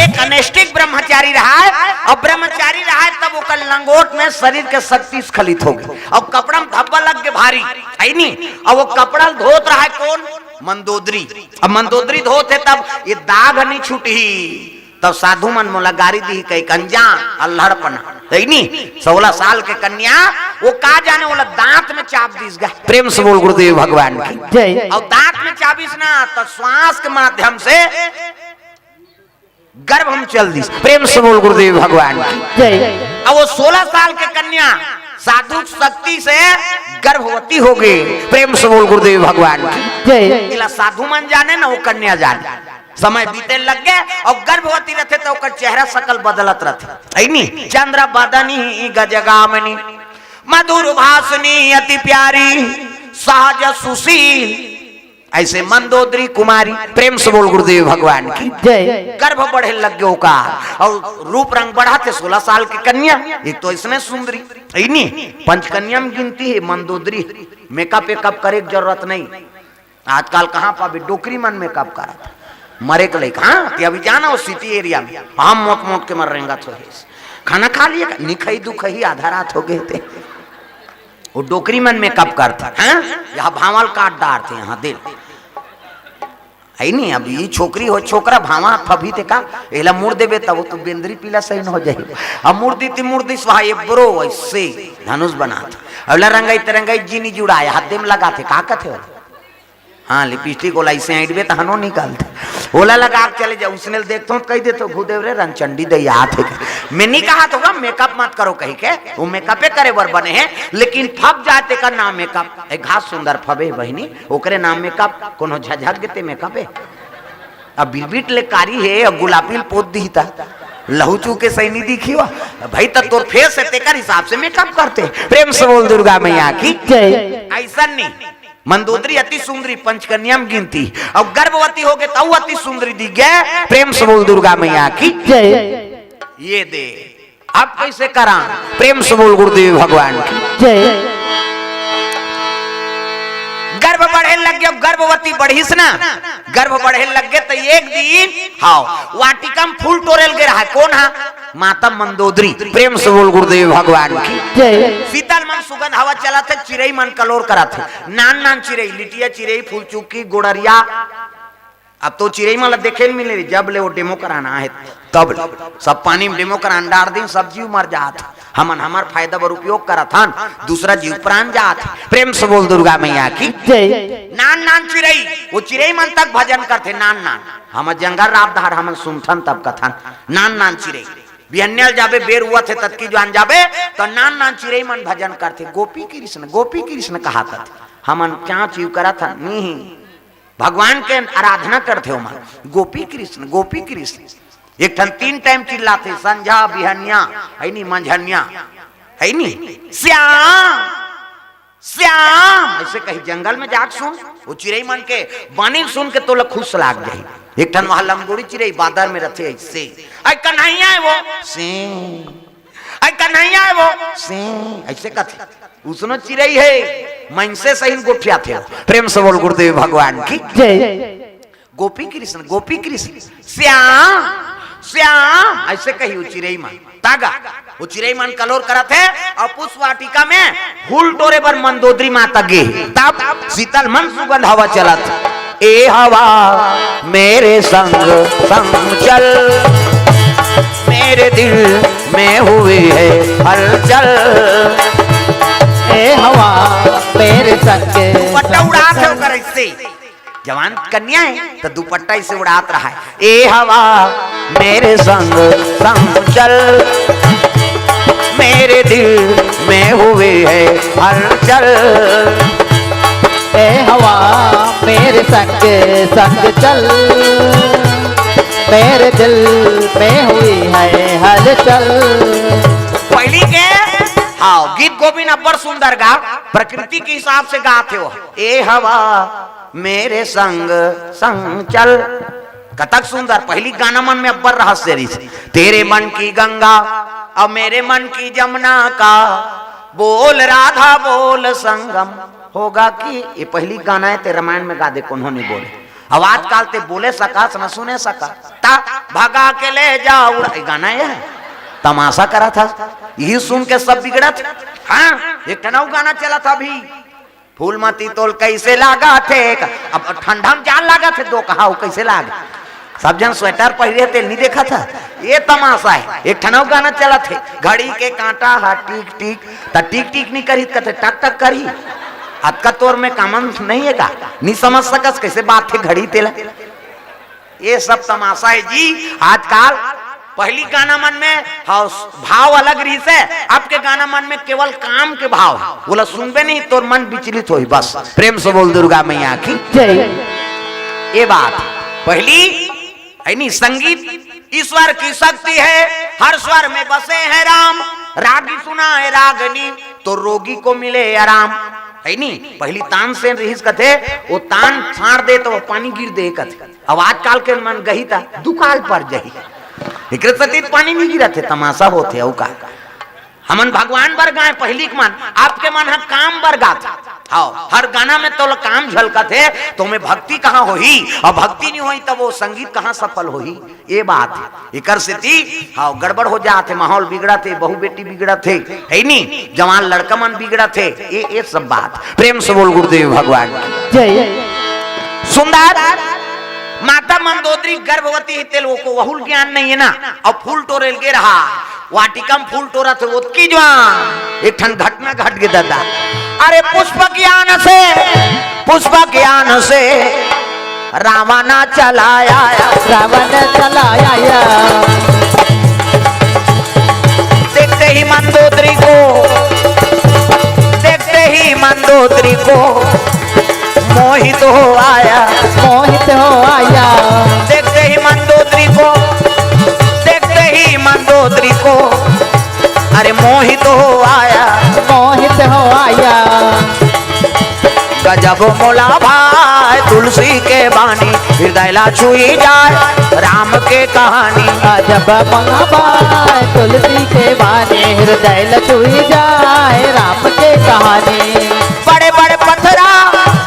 एक अनैष्ठिक ब्रह्मचारी रहा है, अउ ब्रह्मचारी रहा है, तब ओकर लंगोट में शरीर के शक्ति स्खलित हो गई, अउ कपड़ा में धब्बा लग गे भारी, है नी? अउ वो कपड़ा धोत रहा है कोन? मंदोदरी। अब मंदोदरी धोत हे, तब ये दाग नहीं छूटी। तब साधु मन मोला गारी दिही, कहिके अनजान, अल्हड़पना, है नी? सोलह साल के कन्या, वो का जाने, ओला दांत में चाप दिस गा। प्रेम से बोल गुरुदेव भगवान की जय। अउ दांत में चाबिस ना, त श्वास के माध्यम से गर्भ में चल दिस। प्रेम से बोल गुरुदेव भगवान की जय। अब वो सोलह साल के कन्या साधु शक्ति से गर्भवती हो गई। प्रेम से बोल गुरुदेव भगवान की जय। एला साधु मन जाने ना, वो कन्या जाने। समय बीते लग गे अउ गर्भवती रथे त ओकर चेहरा शकल बदलत रथे, है नी? चंद्र बदनी गजगामिनी, मधुर भाषिणी अति प्यारी, सहज सुशील, अइसे मंदोदरी कुमारी। प्रेम से बोल गुरुदेव भगवान की जय। गर्भ बढ़े लग गे ओकर अउ रूप रंग बढ़त हे। सोलह साल के कन्या, एक तो अइसने सुंदरी, है नी? पंचकन्या में गिनती हे मंदोदरी। मेकअप वेकअप करे के जरूरत नहीं। आजकल कहाँ पाबे, डोकरी मन मेकअप करत। मरे के लइक, हाँ, ते अभी जाना हो सिटी एरिया में, हम मोट मोट के मर रेंगत होही। खाना खा लिए का? नी खई, दुखही, आधा रात हो गए थे। वो डोकरी मन मेकअप करथे, हाँ? यहाँ भांवल काट डारथे, यहाँ दिल। है नहीं, अब ये छोकरी हो, छोकरा भांवा फभी ते का, एला मुड़ देबे तब वो तो बेंदरी पीला सही न हो जाए। अब मुड़ दी ती मुड़ दी स्वाहा, ये ब्रो ऐसे धनुष बनात। अबला रंगाई ते रंगाई जी नी जुड़ाए, हाथ दे में लगाथे, का कथे हो? हाँ, लिपस्टिक ओला ऐसे ऐंठबे त हनो निकलथे। ओला लगा के चले जा, उसने देखथों त कहि देथों, "भूदेव रे, रंगचंडी दई आत हे।" मैं नी कहत हों गा, मेकअप मत करो कहि के, वो मेकअपे करे बर बने हे, लेकिन फब जाए तेकर नाम मेकअप। एक घास सुंदर फबे बहिनी, ओकरे नाम मेकअप, कोनो झझक गे ते मेकअप हे। अब बिरबिट ले कारी हे, अब गुलाबी ल पोत दिही त लहू चू के सही नी दिखी हो। भाई, त तोर फेस हे, तेकर हिसाब से मेकअप करथे। प्रेम से बोल दुर्गा मैया की। जय। ऐसा नहीं, मंदोदरी अति सुंदरी, पंचकन्या में गिनती, अउ गर्भवती होगे त अउ अति सुंदरी दिख गे। प्रेम से बोल दुर्गा मैया की। जय। ये दे, अब कइसे करा? प्रेम से बोल गुरुदेव भगवान की। जय। गर्भ बढ़े लग गे, गर्भवती बढ़िस ना, गर्भ बढ़े लग गे त एक दिन, हाँ, वाटिका में फूल टोरे ल गे रहा। कोन हा? माता मंदोदरी। प्रेम से बोल गुरुदेव भगवान की। जय। शीतल मन सुगंध हवा चलत हे, चिरई मन कलोर करत हे। नान नान चिरई, लिटिया चिरई, फूलचुकी, गोड़रिया। अब तो चिरई मन ला देखे ल मिले, जब ले वो डेमो कराना हे, तब ले। सब पानी में डेमो करान डार दिन, सब जीव मर जात। हमन हमर फायदा बर उपयोग करत हन, दूसरा जीव प्राण जात। प्रेम से बोल दुर्गा मैया की। जय। नान नान चिरई, वो चिरई मन तक भजन करथे, नान नान। हमर जंगल रात डहर हमन सुनथन तब कथन, नान नान चिरई। बिहनिया ल जाबे, बेर हुवत हे, ततकी जुआन जाबे, त नान नान चिरई मन भजन करथे, "गोपी कृष्ण, गोपी कृष्ण" कहात हे। हमन क्या चीव करत हन? नहीं, भगवान के आराधना करथे ओमन, "गोपी कृष्ण, गोपी कृष्ण।" एक ठन तीन टाइम चिल्लाथे, संझा, बिहनिया, है नी, मंझनिया, है नी, "श्याम, श्याम", ऐसे कही। जंगल में जाके सुन, वो चिरई मन के बानी सुन के तोला खुश लाग जाही। एक ठन वहाँ लंगोड़ी चिरई बादर में रथे, ऐसे, "अई कन्हैया हे वो, से, अई कन्हैया हे वो, से", ऐसे कथे। उसनो चिरई हे, मनसे सहिन गोठियाथे। प्रेम से बोल गुरुदेव भगवान की। जय। "गोपी कृष्ण, गोपी कृष्ण, श्याम, श्याम", ऐसे कही वो चिरई मन। तागा, वो चिरई मन कलोर करत हे, अउ पुष्प वाटिका में फूल टोरे बर मंदोदरी माता गे। तब शीतल मन सुगंध हवा चलत, "ए हवा, मेरे संग संग चल, मेरे दिल में हुई है हलचल।" ए हवा, मेरे संग दुपट्टा उड़ात हे ओकर ऐसे। जवान कन्या हे, त दुपट्टा ऐसे उड़ात रहा हे, "ए हवा, मेरे संग संग चल, मेरे दिल में हुई है हलचल।" ए हवा, मेरे संग संग चल, मेरे दिल में हुई है हलचल। पहिली के, हाँ, गीत गोविंद अब्बड़ सुंदर गा, प्रकृति के हिसाब से गाथे वो। "ए हवा, मेरे संग संग चल।" कतक सुंदर, पहिली गाना मन में अब्बड़ रहस्य रिहिस। "तेरे मन की गंगा और मेरे मन की जमुना का बोल राधा बोल, संगम होगा कि।" ये पहिली गाना हे, ते रामायण में गा दे, कोनो नी बोले। अब आजकल ते बोले सकस न सुने सकस। "ता भगा के ले जा उड़ा", ये गाना हे, तमाशा करत हस, यही सुन के सब बिगड़त। हाँ, एक ठन अउ गाना चलत हे अभी, "फूलमती तोल कैसे लागथे।" अब ठंडा में जाड़ लागथे, तो कहा वो कैसे लागे? सब झन स्वेटर पहिरे हे, तेला नी देखत हस? ये तमाशा हे। एक ठन अउ गाना चलत हे, "घड़ी के कांटा हा टिक टिक", त टिक टिक नी करही, कथे टक टक करही। अतका तोर में common नहीं हे का? नी समझ सकस कैसे बाजथे घड़ी तेला? ये सब तमाशा हे जी आजकल। पहिली गाना मन में, हाँ, भाव अलग रिहिस हे, अब के गाना मन में केवल काम के भाव हे। ओला सुनबे नहीं, तोर मन विचलित होही बस। प्रेम से बोल दुर्गा मैया की। जय। ये बात पहिली हे नी, संगीत ईश्वर की शक्ति है, हर स्वर में बसे हैं राम। रागी सुनाए रागनी, तो रोगी को मिले आराम। हे नी, पहिली तानसेन रिहिस कथे, वो तान फाड़ दे त पानी गिर दे कथे। अब आजकल के मन गही त दुकाल पर जाही। एकरे सेती पानी नी गिरत हे, तमाशा होत हे, अउ का? हमन भगवान बर गाए पहिली के मन, अब के मन ह काम बर गात। हव, हर गाना में तोला काम झलकत हे, त ओमे भक्ति कहाँ होही? अउ भक्ति नहीं होही, त ओ संगीत कहाँ सफल होही? ए बात हे। एकर सेती, हव, गड़बड़ हो जात हे, माहौल बिगड़त हे, बहू बेटी बिगड़त हे, हे नी? जवान लड़का मन बिगड़त हे, ए, ए सब बात। प्रेम से बोल गुरुदेव भगवान की। जय। सुंदर, माता मंदोदरी गर्भवती हे, तेला ओको वहू ल ज्ञान नहीं हे ना, अउ फूल टोरे ल गे रहा, वाटिका म फूल टोरत हे, ओतकी जुवार एक ठन घटना घट गे ददा। अरे पुष्प ज्ञान से, पुष्प ज्ञान से रावण चला आया। रावण चला आया। देखते ही मंदोदरी को, देखते ही मंदोदरी को मोहित हो आया। मोहित हो आया। देखते ही मंदोदरी को, देखते ही मंदोदरी को, अरे मोहित हो आया। मोहित हो आया। गजब मोला भाए तुलसी के बानी, हृदय ला छुई जाए राम के कहानी। गजब मोला भाए तुलसी के बानी, हृदय ला छुई जाए राम के कहानी। बड़े बड़े पथरा,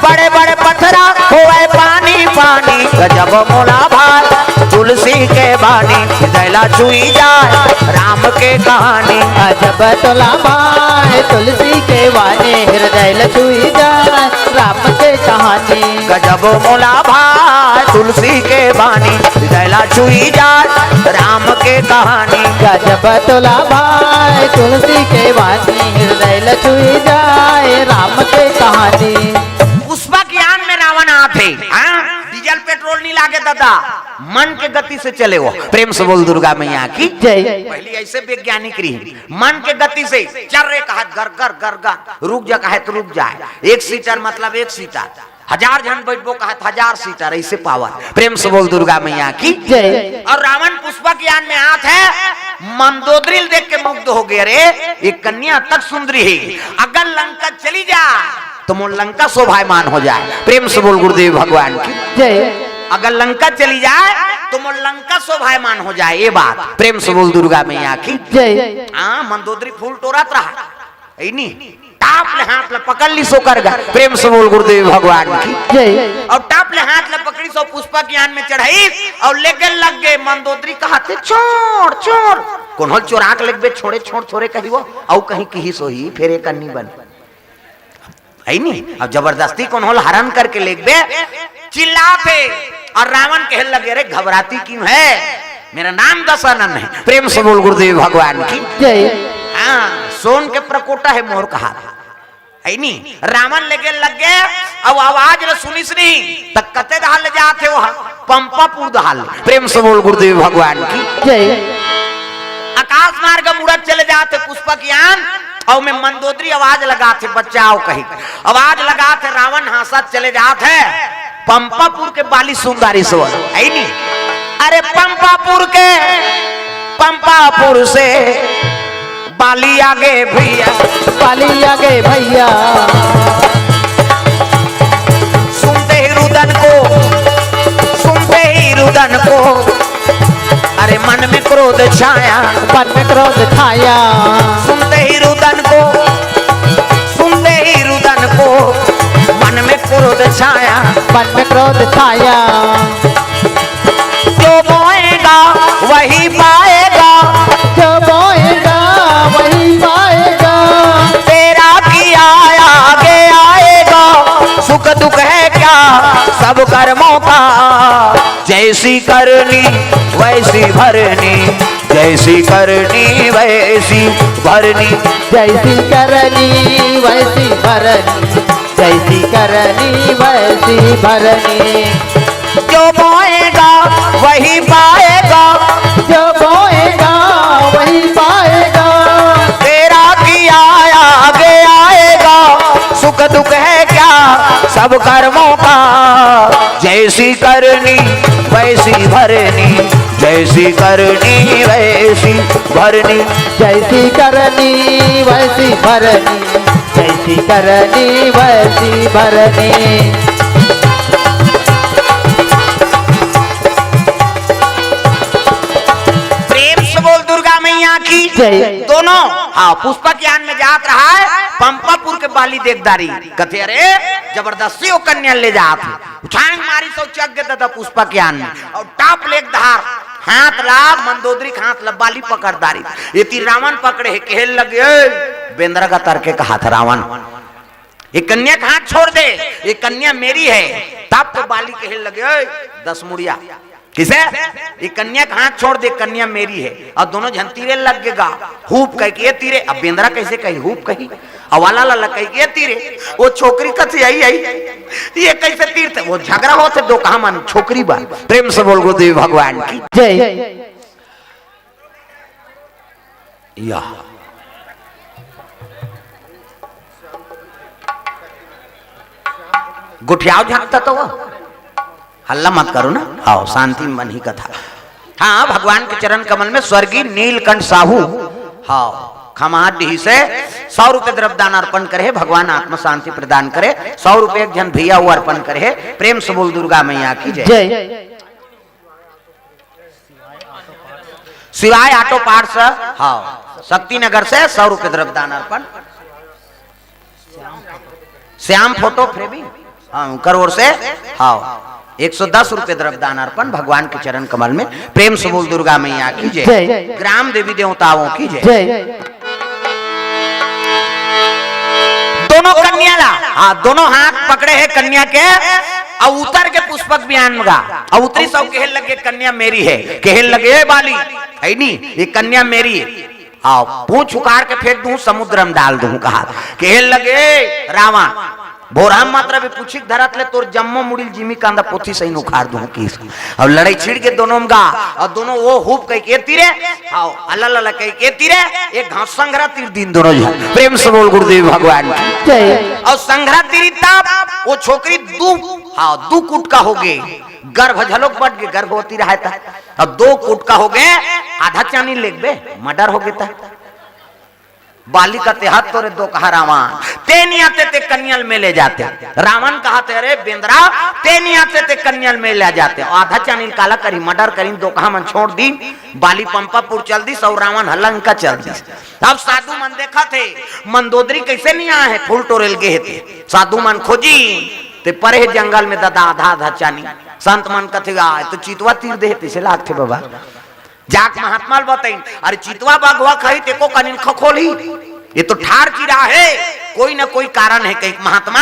बड़े बड़े पथरा होए पानी पानी। गजब मोला भाए तुलसी के बानी, हृदय ला छुई जाए राम के कहानी। गजब तोला भाए तुलसी के बानी, हृदय ला छुई जाए राम के कहानी। गजब मोला भाए तुलसी के बानी, हृदय ला छुई जाए राम के कहानी। गजब तोला भाए तुलसी के बानी, हृदय ला छुई जाए राम के कहानी। पुष्पा ज्ञान में रावण आथे, हाँ? डीजल पेट्रोल नहीं लागे दादा, मन के गति से चले वो। प्रेम से बोल दुर्गा मैया की। जय। पहली ऐसे वैज्ञानिक रही, मन के गति से चल रे कहा, गर गर गर गर, रुक जा कहे तो रुक जाए। एक सीटर मतलब एक सीटर, हजार झन बैठबो कहे तो हजार सीटर, ऐसे पावर। प्रेम से बोल दुर्गा मैया की। जय। अउ रावण पुष्पा ज्ञान में आथे, मंदोदरी ल देख के मुग्ध हो गे, अरे ये कन्या अतक सुंदरी हे, अगर लंका चली जाए त मोर लंका शोभायमान हो जाए। प्रेम से बोल गुरुदेव भगवान की। जय। अगर लंका चली जाए त मोर लंका शोभायमान हो जाए, ए बात। प्रेम से बोल दुर्गा मैया की। जय। हाँ, मंदोदरी फूल टोरत रहा, हे नी? टाप ले हाथ ला पकड़ लिस ओकर गा। प्रेम से बोल गुरुदेव भगवान की। जय। अउ टाप ले हाथ ला पकड़िस अउ पुष्पा ज्ञान में चढ़ाइस अउ लेगे लग गे। मंदोदरी कहाथे, छोड़, छोड़, कोनो ल चोरा के लेगबे, छोड़े, छोड़, थोरे कही वो, अउ कहीं किहिस होही, फेर एक अन्नी बन। हे नी? अब जबरदस्ती कोनो ल हरण करके लेगबे, चिल्लाथे, अउ रावण कहे लगे, अरे घबराती क्यों है, मेरा नाम दशानन है। प्रेम से बोल गुरुदेव भगवान की। जय। हाँ, सोन के प्रकोटा हे मोर कहा, हे नी? रावण लेगे लग गे, अउ आवाज ल सुनिस नहीं, त कते डहर ले जाथे वो, पंपापुर डहर ले। प्रेम से बोल गुरुदेव भगवान की। जय। आकाश मार्ग म उड़त चले जाथे पुष्पा ज्ञान, अउ में मंदोदरी आवाज लगाथे, बचाव कही। आवाज लगाथे, रावण हाँसत चले जाथे पंपापुर के बाली सुंगारी सोर, हे नी? अरे पंपापुर के, पंपापुर से बाली आगे भैया। बाली आगे भैया। सुनते ही रुदन को, सुनते ही रुदन को, अरे मन में क्रोध छाया। मन में क्रोध छाया। सुनते ही रुदन को, सुनते ही रुदन को, मन में क्रोध छाया। मन में क्रोध छाया। जो बोएगा वही पाएगा। जो बोएगा वही पाएगा। तेरा किया आगे आएगा। सुख दुख है क्या सब कर्मों का। जैसी करनी वैसी भरनी। जैसी करनी वैसी भरनी। जैसी करनी वैसी भरनी। जैसी करनी वैसी भरनी। जो बोएगा वही पाएगा। जो बोएगा वही पाएगा। तेरा किया आगे आएगा। सुख दुख है क्या सब कर्मों का। जैसी करनी वैसी भरनी। जैसी करनी वैसी भरनी। जैसी करनी वैसी भरनी। जैसी करनी वैसी भरनी। प्रेम से बोल दुर्गा मैया की। जय। दोनों हाँ, पुष्पक यान में जात रहा है, पंपापुर के बाली देख डारिस, कथे, "अरे, जबरदस्ती ओ कन्या ले जात हे।" उछांग मारिस अउ चघ गे ददा पुष्पक यान में, अउ टाप ले एक डहर हाथ ला, मंदोदरी के हाथ ला बाली पकड़ डारिस। एती रावण पकड़े हे, कहे लगे, "ए, बेंदरा गतर के कहाथे रावण, ये कन्या के हाथ छोड़ दे, ये कन्या मेरी है।" तब तो बाली कहे लगे, "ए, दस मुड़िया, किसे? ये कन्या के हाथ छोड़ दे, कन्या मेरी है।" अउ दोनों झन तीरे लग गे गा, हूप कहिके ये तीरे। अब बेंदरा कइसे कही, हूप कही, अउ वाला लाला कहिके ये तीरे। ओ छोकरी कथे, "आई, आई, ये कइसे तीरथे?" ओ झगरा होथे दोकहा मन छोकरी बर। प्रेम से बोल गुरुदेव भगवान की। जय। या। गोठियाव झन त तो। हल्ला मत करो ना। हाँ, शांति में बनही कथा। हाँ, भगवान के चरण कमल में स्वर्गीय नीलकंठ साहू, हाँ, खमार डीह से सौ रुपये द्रव्य दान अर्पण करे हे। भगवान आत्मा शांति प्रदान करे। सौ रुपये एक झन भैया वो अर्पण करे हे। प्रेम से बोल दुर्गा मैया की जय। जय। शिवाय ऑटो पार्ट्स, हाँ, शक्ति नगर से सौ रुपये द्रव्य दान अर्पण। श्याम फोटो फ्रेमिंग, हाँ, उनकर ओर से, हाँ, एक सौ दस रुपये द्रव्य दान अर्पण भगवान के चरण कमल में। प्रेम से बोल दुर्गा मैया की जय। जय। ग्राम देवी देवताओं की जय। जय। दोनों कन्या ला, हाँ, दोनों हाथ पकड़े हे कन्या के, अउ उतर गे पुष्पक बियान में गा, अउ उतरिस अउ कहे लगे, "कन्या मेरी है।" कहे लगे, "ए बाली, है नी, ये कन्या मेरी है।" हाँ, पूंछ उखाड़ के फेंक दूं, समुद्र में डाल दूं, कहाथे। कहे लगे रावण, "भोरहा मत रहे, पूछी के धरत ले तोर जम्मो मुड़ी ल जिमी कांदा पोथी सही उखाड़ दूं," कहिस। अउ लड़ई छिड़ गे दोनों में गा, अउ दोनों ओ हूप कहिके तीरे, हाँ, अल्ला लल्ला कहिके तीरे, एक घांव संघरा तीर दीन दोनों झन। प्रेम से बोल गुरुदेव भगवान की। जय। अउ संघरा तीरी तब ओ छोकरी दू, हाँ, दू कुटका हो गे, गर्भ घलोक बट गे, गर्भवती रहे त। अब दू कुटका हो गे, आधा चानी लेगबे, मर्डर हो गे त। बाली कथे, "हत तोरे दोकहा रावण, ते नी आते ते कन्या ल में ले जाते।" रावण कहाथे, "अरे बेंदरा, ते नी आते ते कन्या ल में ले जाते।" आधा चानी ल काला करही, मर्डर करिन, दोकहा मन छोड़ दीन, बाली पंपापुर चल दीस अउ रावण ह लंका चल दीस। अब साधु मन देखथे, मंदोदरी कइसे नी आए हे, फूल टोरे ल गे हे ते। साधु मन खोजिन ते परे हे जंगल में ददा आधा आधा चानी। संत मन कथे, "आ, ए तो चितवा तीर दे हे, तइसे लागथे बबा।" जाके महात्मा ल बताइन, "अरे चितवा बघवा खाही, तेको कनिन खखोलही, ये तो ठाढ़ चिरा हे, कोई न कोई कारण हे," कहिके महात्मा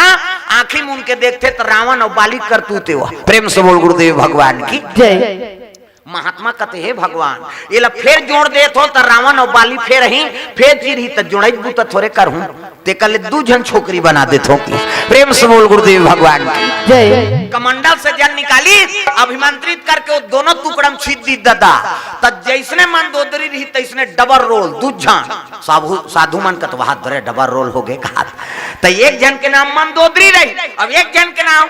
आंखी मूंद के देखथे त रावण अउ बाली करतूत हे वो। प्रेम से बोल गुरुदेव भगवान की। जय। महात्मा कथे, "हे भगवान, एला फेर जोड़ देत हो त रावण अउ बाली फेर ही, फेर चिरही त जोड़ई बूता थोरे करहूं।" तेकर ले दू झन छोकरी बना देथों कि। प्रेम से बोल गुरुदेव भगवान की। जय। कमंडल से जल निकाली, अभिमंत्रित करके वो दोनों टुकड़ा में छींट दीस ददा। त जइसने मंदोदरी रही, तइसने डबल रोल, दू झन। साधु, साधु मन कथे, "वाह, दरे डबल रोल हो गे," कहाथे। त एक झन के नाम मंदोदरी रही, अब एक झन के नाम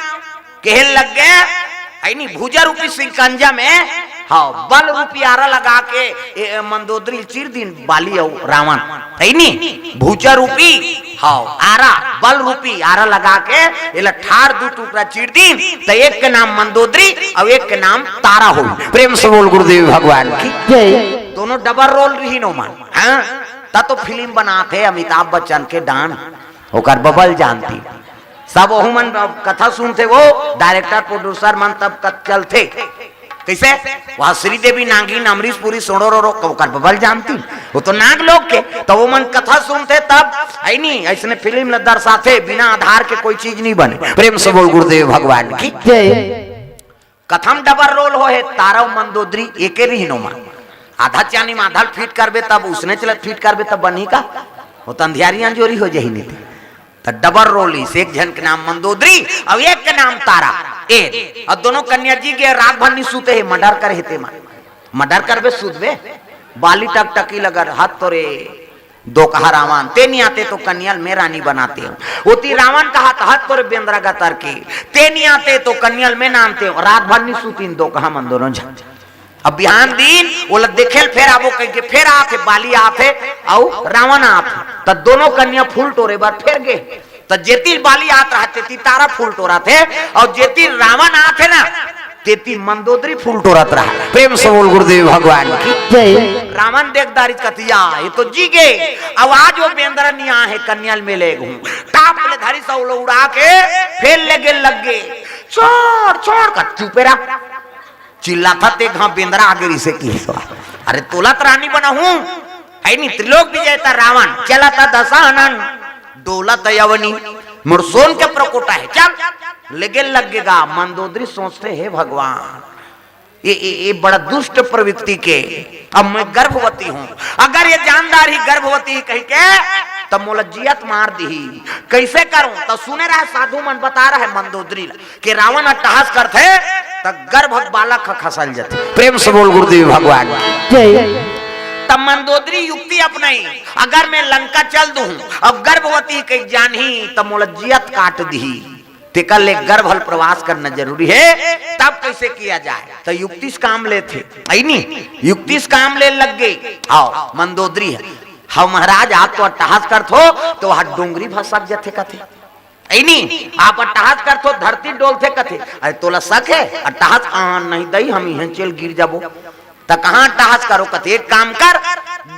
कहे लग गे, है नी, भुजा रूपी सिकंजा में, हाँ, बल रूपी आरा लगा के, ए, ए, मंदोदरी ल चीर दीन बाली अउ रावण, है नी, भुजा रूपी, हाँ, आरा, बल रूपी आरा लगा के, एला ठाढ़ दू टुकड़ा चीर दीन, त एक के नाम मंदोदरी अउ एक के नाम तारा होई। प्रेम से बोल गुरुदेव भगवान की। जय। दोनों डबल रोल रहिन ओमन, हाँ, त तो फिल्म बनाथे अमिताभ बच्चन के डान, ओकर बबल जानती। सब ओहू मन कथा सुनथे, वो डायरेक्टर प्रोड्यूसर मन तब कत चलथे। कइसे? वहाँ श्रीदेवी नागिन, अमरीश पुरी, सोड़ो रो, रो, ओकर बबल जानती। वो तो नाग लोग के, तो वो मन कथा सुनथे तब, है नी, अइसने फिल्म ल दर्शाथे, बिना आधार के कोई चीज नहीं बने। प्रेम से बोल गुरुदेव भगवान की। जय। कथा म डबल रोल हो हे, तारा अउ मंदोदरी एके रहिन ओमा। आधा चानी म आधा ल फिट करबे तब, उसने चलत फिट करबे तब बनही का? वो त अंधियारी अंजोरी हो जाही नहीं। त डबल रोल इस, एक झन के नाम मंदोदरी अउ एक के नाम तारा। ए, अउ दोनों कन्या जी गे रात भर नी सुते हे, मर्डर करे हे ते मन। मर्डर करबे सुतबे? बाली टकटकी लगत, हत तोरे दोकहा रावण, ते नी आते तो कन्या ल में रानी बनातेंव। ओती रावण कहाथे, हत तोरे बेंदरा गतर के, ते नी आते तो कन्या ल में नानतेंव। रात भर नी सुतिन दोकहा मन दोनों झन। अब बिहान दिन ओला देखे ल फेर आबो कहिके फेर आथे, बाली आथे अउ रावण आथे। त दोनों कन्या फूल टोरे बर फेर गे। त जेती ल बाली आत रहा, तेती तारा फूल टोराथे, अउ जेती ल रावण आथे ना, तेती मंदोदरी फूल टोरत रहा। प्रेम से बोल गुरुदेव भगवान की। जय। रावण देख दारिच कतिया, ये तो जी गे। अब आज वो बेंदरा निया है, कन्याल में ले गहूं। टाप ले धरी सौलो उड़ा के, फेर लेगे लग गे। छोड़, छोड़ कर चुपे रहा। चिल्ला था ते घा बेंदरा आगे रिसे की सो। अरे तोला त रानी बना हूं। है नी त्रिलोक विजेता रावण, चला था दशानन, डोला था अवनी, मोर सोन के प्रकोटा है, चल। लेगे लग गेगा, मंदोदरी सोचते, हे भगवान, ये, ये, ये बड़ा दुष्ट प्रवृत्ति के, अब मैं गर्भवती हूँ, अगर ये जानदार ही गर्भवती ही कही के, तब मोला जियत मार दिही। कैसे करूं? तो सुने रहे साधु मन बता रहे मंदोदरी ला, कि रावण अट्टहास करथे, त गर्भ बालक ह खसल जथे। प्रेम से बोल गुरुदेव भगवान की। जय। तब मंदोदरी युक्ति अपनाई, अगर मैं लंका चल दूं, अब गर्भवती के जानही, तब मोला जियत काट दिही। तेकर ले गर्भ ल प्रवास करना जरूरी है। तब कैसे किया जाए? तो युक्ति से काम लेथे, है नी? युक्ति से काम ले लग गे। आओ, मंदोदरी है, हव महाराज, आप तो अट्टहास करथो, तो वह डोंगरी भसक जथे कथे। ऐ नी, आप अट्टहास करथो, धरती डोलथे कथे। अरे तोला शक है? अट्टहास, आ, नहीं दई, हम इहें चल गिर जाबो। त कहाँ अट्टहास करो कथे, एक काम कर,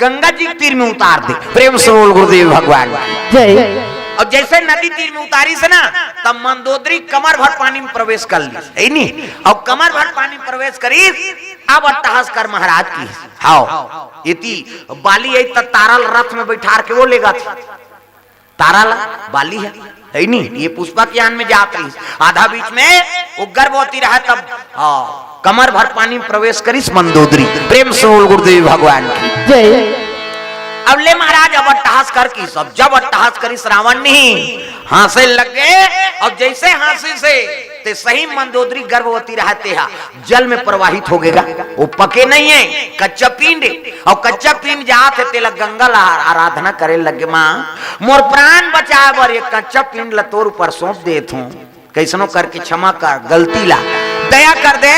गंगा जी के तीर में उतार दे। प्रेम से बोल गुरुदेव भगवान की। जय। और जैसे नदी तीर में उतारिस ना, तब मंदोदरी कमर भर पानी में प्रवेश कर ली, है नी? और कमर भर पानी में प्रवेश करिस, अब अट्टहास कर महाराज की। हाव, इति बाली आई त तारा ल रथ में बैठार के वो लेगा थी। तारा ला बाली है, है नी? ये पुष्पा के यान में जात रहिस, आधा बीच में वो गर्भवती रहा तब, हाँ, कमर भर पानी में प्रवेश करिस मंदोदरी। प्रेम से बोल गुरुदेव भगवान की। जय। अब ले महाराज, अब अट्टहास कर की सब, जब अट्टहास करिस रावण नहीं, हाँसे लग गे। अब जैसे हाँसे से, ते सही मंदोदरी गर्भवती रहते हा, जल में प्रवाहित हो गेगा। वो पके नहीं है, कच्चा पिंड है। और कच्चा पिंड जात है, तेला गंगा ला आराधना करे लगे, माँ, मोर प्राण बचाए बर ये कच्चा पिंड ला तोर ऊपर सौंप देत हूँ, कैसनो करके क्षमा कर गलती ला, दया कर दे।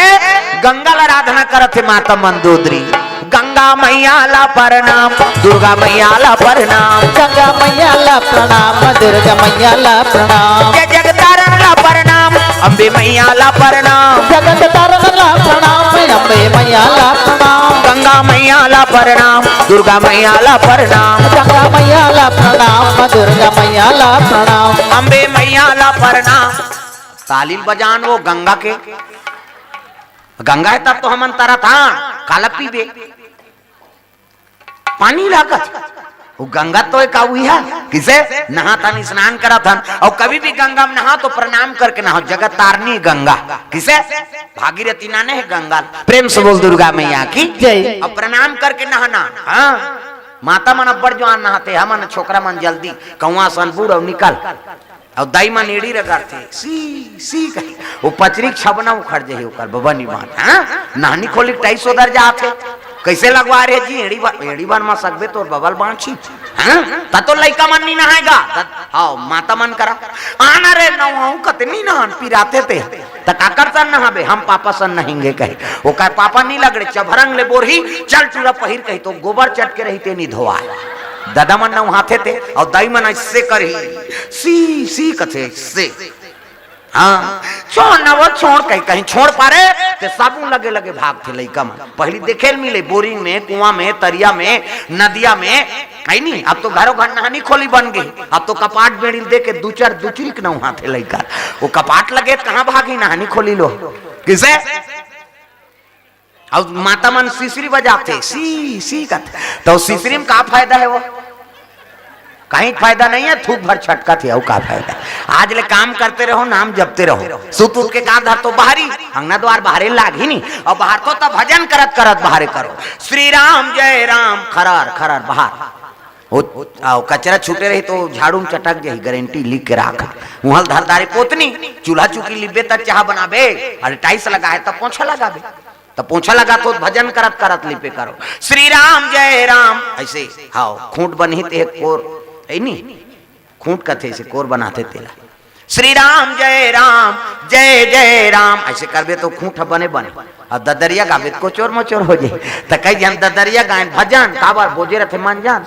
गंगा ला आराधना करत है माता मंदोदरी। गंगा मैया ला प्रणाम, दुर्गा मैया ला प्रणाम, गंगा मैया ला प्रणाम, दुर्गा मैया ला प्रणाम, जय जगतारण ला प्रणाम, अम्बे मैया ला प्रणाम, जगत तारण ला प्रणाम, अम्बे मैया ला प्रणाम, गंगा मैया ला प्रणाम, दुर्गा मैया ला प्रणाम, गंगा मैया ला प्रणाम, दुर्गा मैया ला प्रणाम। अम्बे मैया ला प्रणाम। ताली बजान वो गंगा के, गंगा है तब तो हमन तरत हन, काला पीबे। पानी लागत। वो गंगा तो एक आऊ है, किसे? नहात हन, स्नान करत हन। और कभी भी गंगा में नहा तो प्रणाम करके नहाओ, जगत तारनी गंगा। किसे? भागीरथी नाने है गंगा। प्रेम से बोल दुर्गा मैया की। जय। अब प्रणाम करके नहाना। हाँ, माता मन अब्बड़ जुआन नहाते, हमन छोकरा मन जल्दी कौआ सन बूड़ और निकल। अउ दाई मन एड़ी रगड़थे, "सी, सी," कही। वो पचरी के छबना उखड़ जाही ओकर, बबा निबान। हाँ? नहनी खोली के टाइस ओदर जात हे। कैसे लगवा रहे जी? एड़ी बन, एड़ी बन मा सकबे तोर बबल बांची। हाँ? त तो लइका मन नी नहाएगा। त, हाँ, माता मन करा। आना रे नहाऊं कते नी नहान, पिराते ते। त काकर सन नहाबे? हम पापा सन नहिंगे कहे। ओकर पापा नी लगड़े, चभरंग ले बोरही, चल टूरा पहिर कही तो गोबर चट के रही ते नी धोवाए। दादा मन नहाथे ते, अउ दाई मन ऐसे करही। सी, सी कथे से। हाँ, छोड़ ना वो, छोड़ कहीं, कहीं छोड़ पारे, ते साबुन लगे लगे भागथे लइका मन। पहली देखे ल मिले बोरिंग में, कुआं में, तरिया में, नदिया में, है नी? अब तो घरों घर नहानी खोली बन गई। अब तो कपाट बेड़ी ल दे के दू चार दुचरी के नहाथे लइका। वो कपाट लगे त कहाँ भागी नहानी खोली लो? किसे? अउ माता मन सिसरी बजाथे, सी, सी कथे। त सिसरी में का फायदा हे वो? कहीं फायदा नहीं हे, थूक भर छटकत हे, अउ का फायदा? आज ले काम करते रहो, नाम जपते रहो। सुत उठ के का धरथो बाहरी, अंगना द्वार बाहरे लागही नी। अउ बाहरथो त भजन करत करत बाहरे करो। श्री राम जय राम, खरर खरर बाहर। वो, आ, वो कचरा छूटे रही तो झाड़ू में चटक जाही, गारंटी लिख के राख। उहल धर दारे पोतनी, चूल्हा चुकी लिबे त चाह बनाबे, अरे टाइस लगा हे त पोछा लगाबे। त पोछा लगाथो त भजन करत करत लिपे करो, श्री राम जय राम, ऐसे। हाँ, खूंट बनही ते कोर, है नी? खूंट कथे से कोर बनाथे तेला। श्री राम जय राम, जय जय राम, ऐसे करबे तो खूंट ह बने बने। अउ ददरिया गाबे त कोचोर मोचोर हो जाही। त कई झन ददरिया गायन भजन, काबर बोजे रथे मंजन।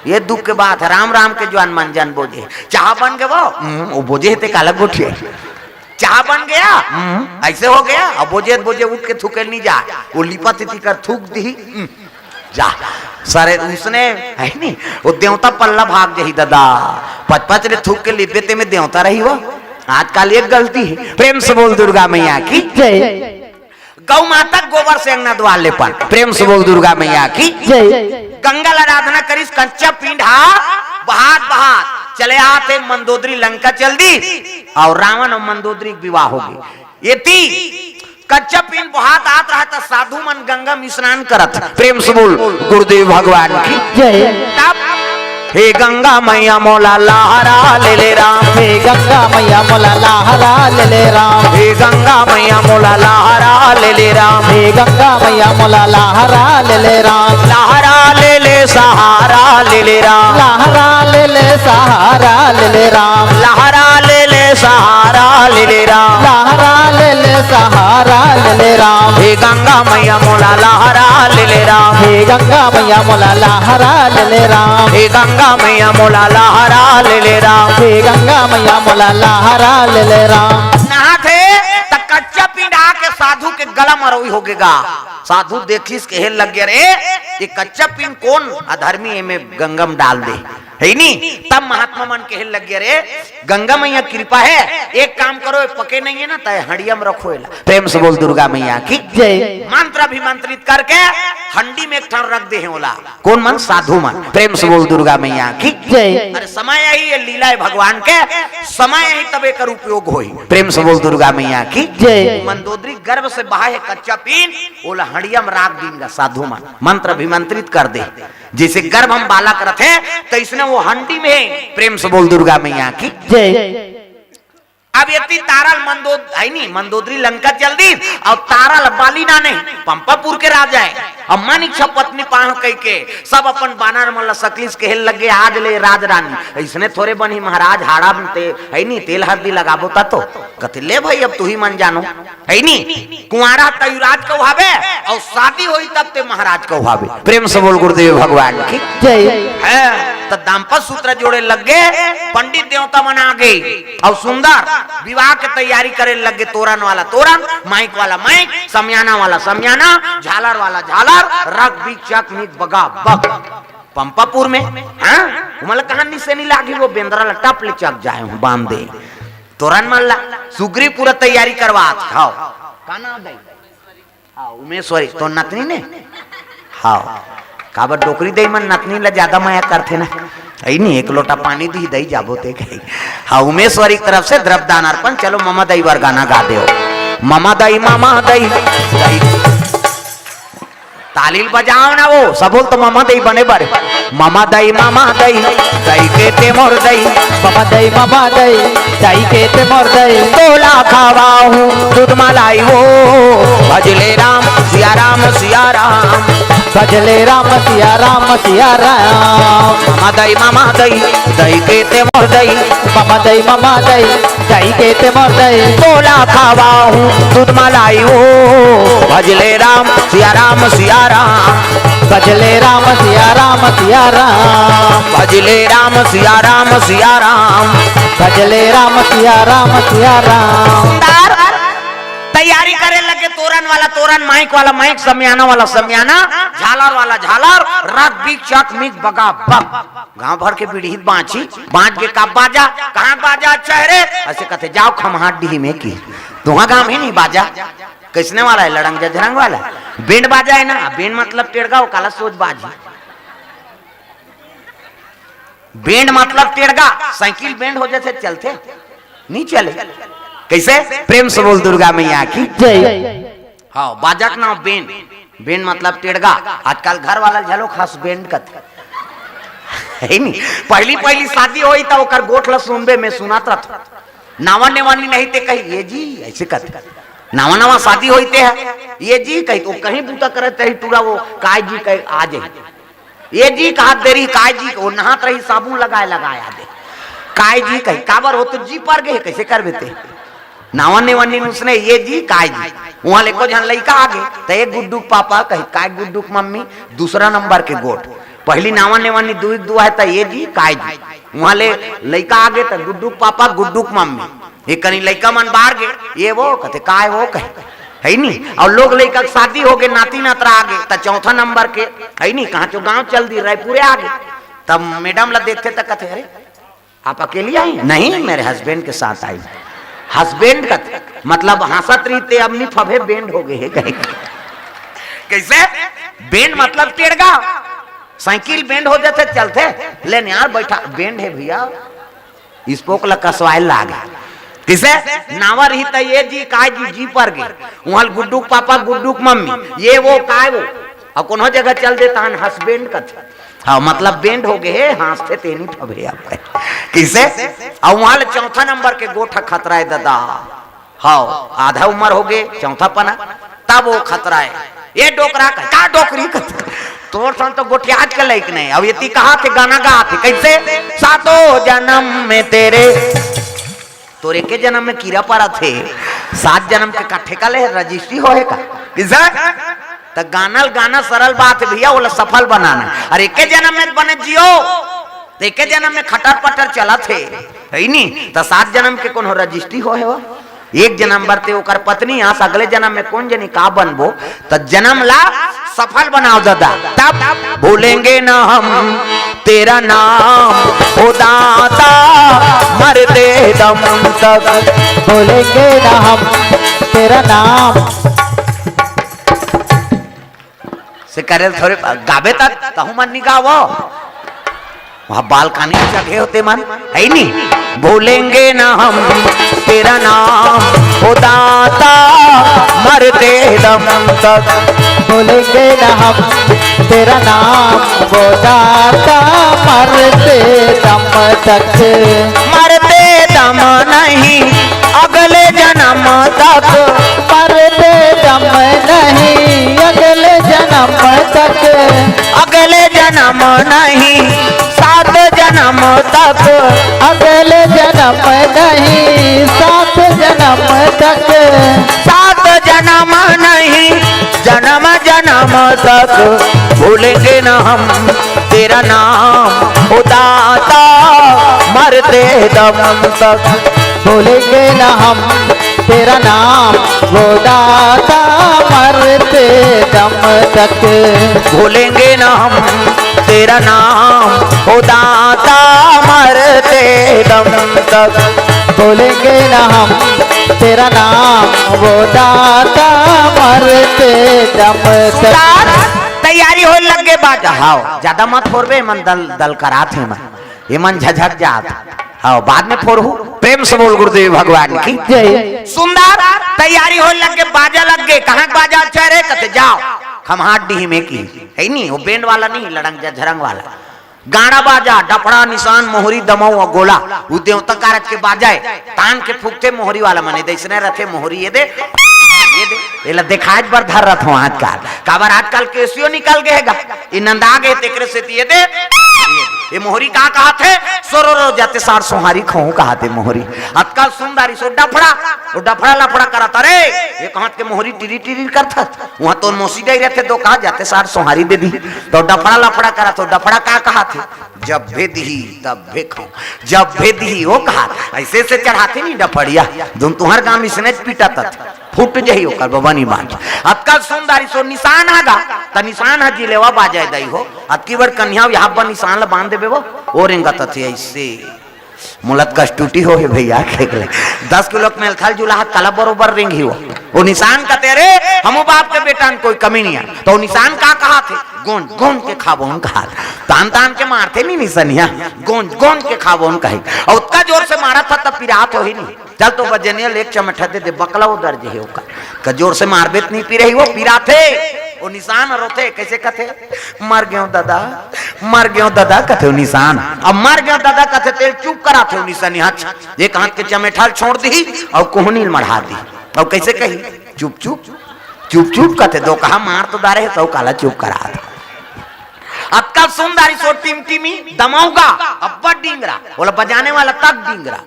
ये दुख के बात हे, राम राम के जुआन मंजन बोजे। चाह बन गे वो, हम्म, वो बोजे हे ते काला गोठिया। चाह बन गया, हम्म। ऐसे हो गया। अब बोजे बोजे उठ के थूके नहीं जा, वो लिपा तिथि कर थूक दी, हम्म, जा। सरे उसने है नहीं, वो देवता पल्ला भाग जाही दादा। पच पच ले थूक के लिपे ते में देवता रही वो। आजकल एक गलती है। प्रेम से बोल दुर्गा मैया की। जय। गौ माता के गोबर से अंगना द्वार लेपन। प्रेम से बोल दुर्गा मैया की। जय। गंगा ल आराधना करिस, कच्चा पिंड हा बहात बहात चले आते मंदोदरी लंका चल दी, और रावण और मंदोदरी के विवाह हो गई। ये ती कच्चा पिंड बहात आत रहा था, साधु मन गंगा में स्नान करत। प्रेम से बोल गुरुदेव भगवान की। जय। तब हे गंगा मैया मोला लहरा ले ले राम। हे गंगा मैया मोला लहरा ले ले राम। हे गंगा मैया मोला लहरा ले ले राम। हे गंगा मैया मोला लहरा ले ले राम। लहरा ले ले सहारा ले ले राम। लहरा ले ले सहारा ले ले राम। लहरा ले ले सहारा ले ले राम। लहरा ले ले सहारा ले ले राम। हे गंगा मैया मोला लहरा ले ले राम। हे गंगा मैया मोला लहरा ले ले राम। हे गंगा मैया मोला लहरा ले ले राम। हे गंगा मैया मोला लहरा ले ले राम। नहाथे त कच्चा पिंड आके साधु के गला मरोई हो गेगा। साधु देखिस, कहे लग गया, "रे, ये कच्चा पिंड कौन अधर्मी एमे गंगा में डाल दे?" है नी? तब महात्मा मन कहे लग गया, "रे, गंगा मैया कृपा है, एक काम करो, ये पके नहीं है ना, तय हंडिया में रखो एला।" प्रेम से बोल दुर्गा मैया की। जय। मंत्र अभिमंत्रित करके हंडी में एक ठन रख दे हैं ओला। कौन मन? साधु मन। प्रेम से बोल दुर्गा मैया की। जय। अरे समय यही है, लीला है भगवान के, समय यही तब एकर उपयोग होई। प्रेम से बोल दुर्गा मैया की। जय। मंदोदरी गर्भ से बहा है कच्चा पिंड, ओला हंडिया में राख दीन गा साधु मन, मंत्र अभिमंत्रित कर दे। जैसे गर्भ में बालक रथे, तो इसने वो हंडी में। प्रेम से बोल दुर्गा मैया की। जय। अब यति तारा ल मंदोद-, है नी, मंदोदरी लंका चल दी, और तारा ल बाली नाने, पंपापुर के राजा है, अब मन इच्छा पत्नी पाह कह के, सब अपन बानर मन ल सकलिस, कहे लगे, "आज ले राज रानी।" इसने थोरे बनी महाराज, हाड़ा में ते-, है नी, तेल हरदी लगाबो ता तो। कथे, "ले भाई, अब तू ही मन जानो।" है नी? कुंवारा त युवराज कहवाबे, और शादी होई तब ते महाराज कहवाबे। प्रेम से बोल गुरुदेव भगवान की। जय। है, त दाम्पत्य सूत्र जोड़े लग गे, पंडित देवता मन आ गे, और सुंदर विवाह के तैयारी करे लग गे। तोरन वाला तोरन, माइक वाला माइक, समियाना वाला समियाना, झालर वाला झालर, रग बीच चक मिक बगा बग। पंपापुर में, हाँ, उमला कहानी से नहीं लागी, वो बेंदरा ला टप ले चक जाए हूँ, बांध दे। तोरन मन ला सुग्री पूरा तैयारी करवात। हाव। का नाम दई? हाव, उमेश्वरी, तो नतनी ने? हाव। काबर डोकरी दई मन नतनी ला ज्यादा मया करथे ना। अई नहीं, एक लोटा पानी दी दई जाबो ते कही। हाँ, उमेश्वरी की तरफ से द्रव्य दान अर्पण। चलो ममा दई बर गाना गा दे हो। ममा दई, ममा दई, दई। ताली ल बजाओ ना वो, सब बोल तो ममा दई बने बर। ममा दई, ममा दई, दई के ते मोर दई। ममा दई, ममा दई, दई के ते मोर दई। तोला खवाहूँ दूध मलाई वो, भजले राम सिया राम सिया राम। भजले राम सिया राम सिया राम। ममा दई, ममा दई, दई के ते मोर दई। ममा दई, ममा दई, दई के ते मोर दई। तोला खवाहूँ दूध मलाई वो, भजले राम सिया राम सिया राम। भजले राम सिया राम सिया राम। भजले राम सिया राम सिया राम। भजले राम सिया राम सिया राम। तैयारी करे लगे, तोरन वाला तोरन, माइक वाला माइक, समियाना वाला समियाना, झालर वाला झालर, रग बीच चक मिक बगा बग। गांव भर के बिड़हित बांची, बांच के का बाजा, कहाँ बाजा अच्छा है रे? ऐसे कथे, "जाओ खमहाट डीही में की।" तुहा गांव ही नहीं बाजा। कैसने वाला है? लड़ंग जझरंग वाला। बैंड बाजा है ना, बैंड मतलब टेड़गा, वो काला सोच बाजी। बैंड मतलब टेड़गा, साइकिल बैंड हो जैसे चलथे, नहीं चले। कैसे? प्रेम से बोल दुर्गा मैया की। जय। हाँ, बाजा के नाम बैंड। बैंड मतलब टेड़गा। आजकल घर वाला झलो खास बैंड कथे। है नी? पहली पहली शादी होई त ओकर गोठ ल सुनबे, मैं सुनात रहत। नावा नेवानी नहीं ते कही, "ये जी," ऐसे कथे। नावा नावा शादी होई ते है, "ये जी," कही, तो कहीं बूता करत रही टूरा वो, "काय जी," कही, "आ जाई।" "ये जी," कहा देरी, "काय जी," वो नहात रही, साबुन लगाए लगाए आ दे। "काय जी," कही, "काबर हो तो जी पर गए, कैसे कर बेते?" नावा नेवानी उसने, "ये जी, काय जी।" वहां ले को झन लइका आ गे, त एक गुड्डू के पापा कही, "काय गुड्डू के मम्मी?" दूसरा नंबर के गोठ। पहली नावा नेवानी दुई दुआ है, त "ये जी, काय जी।" उहाँ ले लइका आगे त गुड्डू के पापा, गुड्डू के मम्मी, ये कनी लइका मन बाहर गे, ये वो कथे, "काय वो?" कहे, है नी? अउ लोग लइका के शादी होगे, नाती नतरा आगे, त चौथा नंबर के, है नी? कहाँ चो गाँव चल दी, रायपुरे आगे। तब मैडम ला देखथे त कथे, "अरे, आप अकेली आई?" "नहीं, मेरे हस्बैंड के साथ आई।" हस्बैंड कथे, मतलब हंसत रहिथे, अब नी फबे, बैंड हो गए हे कहे। कैसे? बैंड मतलब टेड़गा, साइकिल बैंड हो जाथे, चलथे, ले यार बैठा, बैंड है भैया, स्पोक ला कसवाए लागे। किसे? नावा रही त ये जी, काय जी, जी पर गे। उहाँ गुड्डू के पापा, गुड्डू के मम्मी, ये वो, काय वो। अउ कोनो जगह चल दे तहन हस्बैंड कथे। हाँ, मतलब बैंड हो गए हे, हाँसथे तेनी फबे आप। किसे? अउ उहाँ ले चौथा नंबर के गोठ खतरा हे ददा। हाँ, आधा उम्र हो गए, चौथा पना, तब वो खतरा हे। ये डोकरा का, का डोकरी का? तोर सन तो गोठियाज के लइक नहीं। अब ये ती कहा थे गाना गा थे, कैसे? "सातों जन्म में तेरे", तोर एके जन्म में कीरा परा थे, सात जन्म के का ठेका ले रजिस्ट्री होहे का? किसे? त गाना ल गाना सरल बात हे भैया, ओला सफल बनाना। अरे एके जन्म में बने जियो, त एके जन्म में खटर पटर चलत हे, है नी? त सात जन्म के कोनो रजिस्ट्री होहे वो? एक जन्म बर ते ओकर पत्नी आस, अगले जन्म में कोन जनी का बनबो, त जन्म ला सफल बनाओ दादा। तब भूलेंगे ना हम तेरा नाम, ओ दाता, मरते दम तक। भूलेंगे ना हम तेरा नाम। से करे थोरे गाबे त तहु मन नी गावो। वहाँ बालकनी जगह होते मन, है नी? भूलेंगे ना हम तेरा नाम, ओ दाता, मरते दम तक। भूलेंगे ना हम तेरा नाम, ओ दाता, मरते दम तक। मरते दम नहीं, अगले जन्म तक। मरते दम नहीं, अगले जन्म तक। अगले जन्म नहीं, सात जन्म तक। अगले जन्म नहीं, सात जन्म तक। सात जन्म नहीं, जन्म जन्म तक। भूलेंगे ना हम तेरा नाम, ओ दाता, मरते दम तक। भूलेंगे ना हम तेरा नाम, ओ दाता, मरते दम तक। भूलेंगे ना हम तेरा नाम, ओ दाता, मरते दम तक। भूलेंगे ना हम तेरा नाम, ओ दाता, मरते दम तक। तैयारी होए लग गे बाजा। हाँ, ज्यादा मत फोरबे, मन दल दल करात हे मन। ये मन झझक जात। हाँ, बाद में फोरहू। प्रेम से बोल गुरुदेव भगवान की। जय। सुंदर तैयारी होए लग गे, बाजा लग गे। कहाँ के बाजा अच्छा रे? कथे जाओ, खमहाट डीह में की। है नी, वो बैंड वाला नहीं, लड़ंग झझरंग वाला। गाड़ा बाजा, डफड़ा, निशान, मोहरी, दमऊ अउ गोला, उ देवता कारज के बाजा हे। तान के फूकथे मोहरी वाला मने, जैसने रथे मोहरी, ये दे, ये दे, एला देखाज बर धर रथ हो आजकल। काबर आजकल केसियो निकल गए गा, ये नंदा गए, तेकरे से ये दे, ये, ये मोहरी का कहा थे? सोरो रो जाते सार सोहारी खाऊं कहा थे मोहरी। अतका सुंदरी सो डफड़ा, वो डफड़ा लफड़ा करत, अरे, ये कहा के मोहरी टिरी टिरी करत, वहाँ तो मोसी गई रहते दो कहा जाते सार सोहारी दे दी। तो डफड़ा लफड़ा करत हो, डफड़ा का कहा थे? जब भेद ही तब भेखो, जब भेद ही वो कहा, ऐसे से चढ़ाते नहीं डफड़िया, तुम तुम्हार गांव इसने पीटा तत, फुट जही ओकर बबनी बांध। अतका सुंदरी सो निशान आगा, त निशान ह जिलेवा बाजाय दई हो, अतकी बड़ कन्या यहाँ पर निशान ल बांध देबे वो, ओ रेंगत थे ऐसे। मुलत कस टूटी हो हे भैया, खेक ले। दस किलो के मेलथल जुला हाथ कला बरोबर रेंगी हो। वो निशान कहते, "अरे, हमू बाप के बेटा न कोई कमी नहीं है।" तो वो निशान का कहा थे? "गोंज, गोंज के खाबोन" कहा। तान, तान के मारते नहीं निशानिया, "गोंज, गोंज के खाबोन" कही। और उतना जोर से मारा था तब पिरात हो ही नहीं। चल तो बजनिया ले एक चमठा दे दे, बकला उधर जे हे ओकर। का जोर से मारबे त नहीं पी रही, वो पिराथे। वो निशान रोथे, कैसे कथे? "मर गयो दादा, मर गयो दादा," कथे वो निशान। अब "मर गयो दादा" कथे, तेल चुप कराथे वो निशानी। हाँ, एक हाथ के चमेठाल छोड़ दी और कोहनी ल मढ़ा दी। और कैसे कही? "चुप चुप, चुप चुप," कथे। दो कहा मार तो डारे हे, सौ काला चुप करा दे। अतका सुंदरी सो टिमटिमी दमौगा, अब्बड़ डिंगरा, बोला बजाने वाला तक डिंगरा।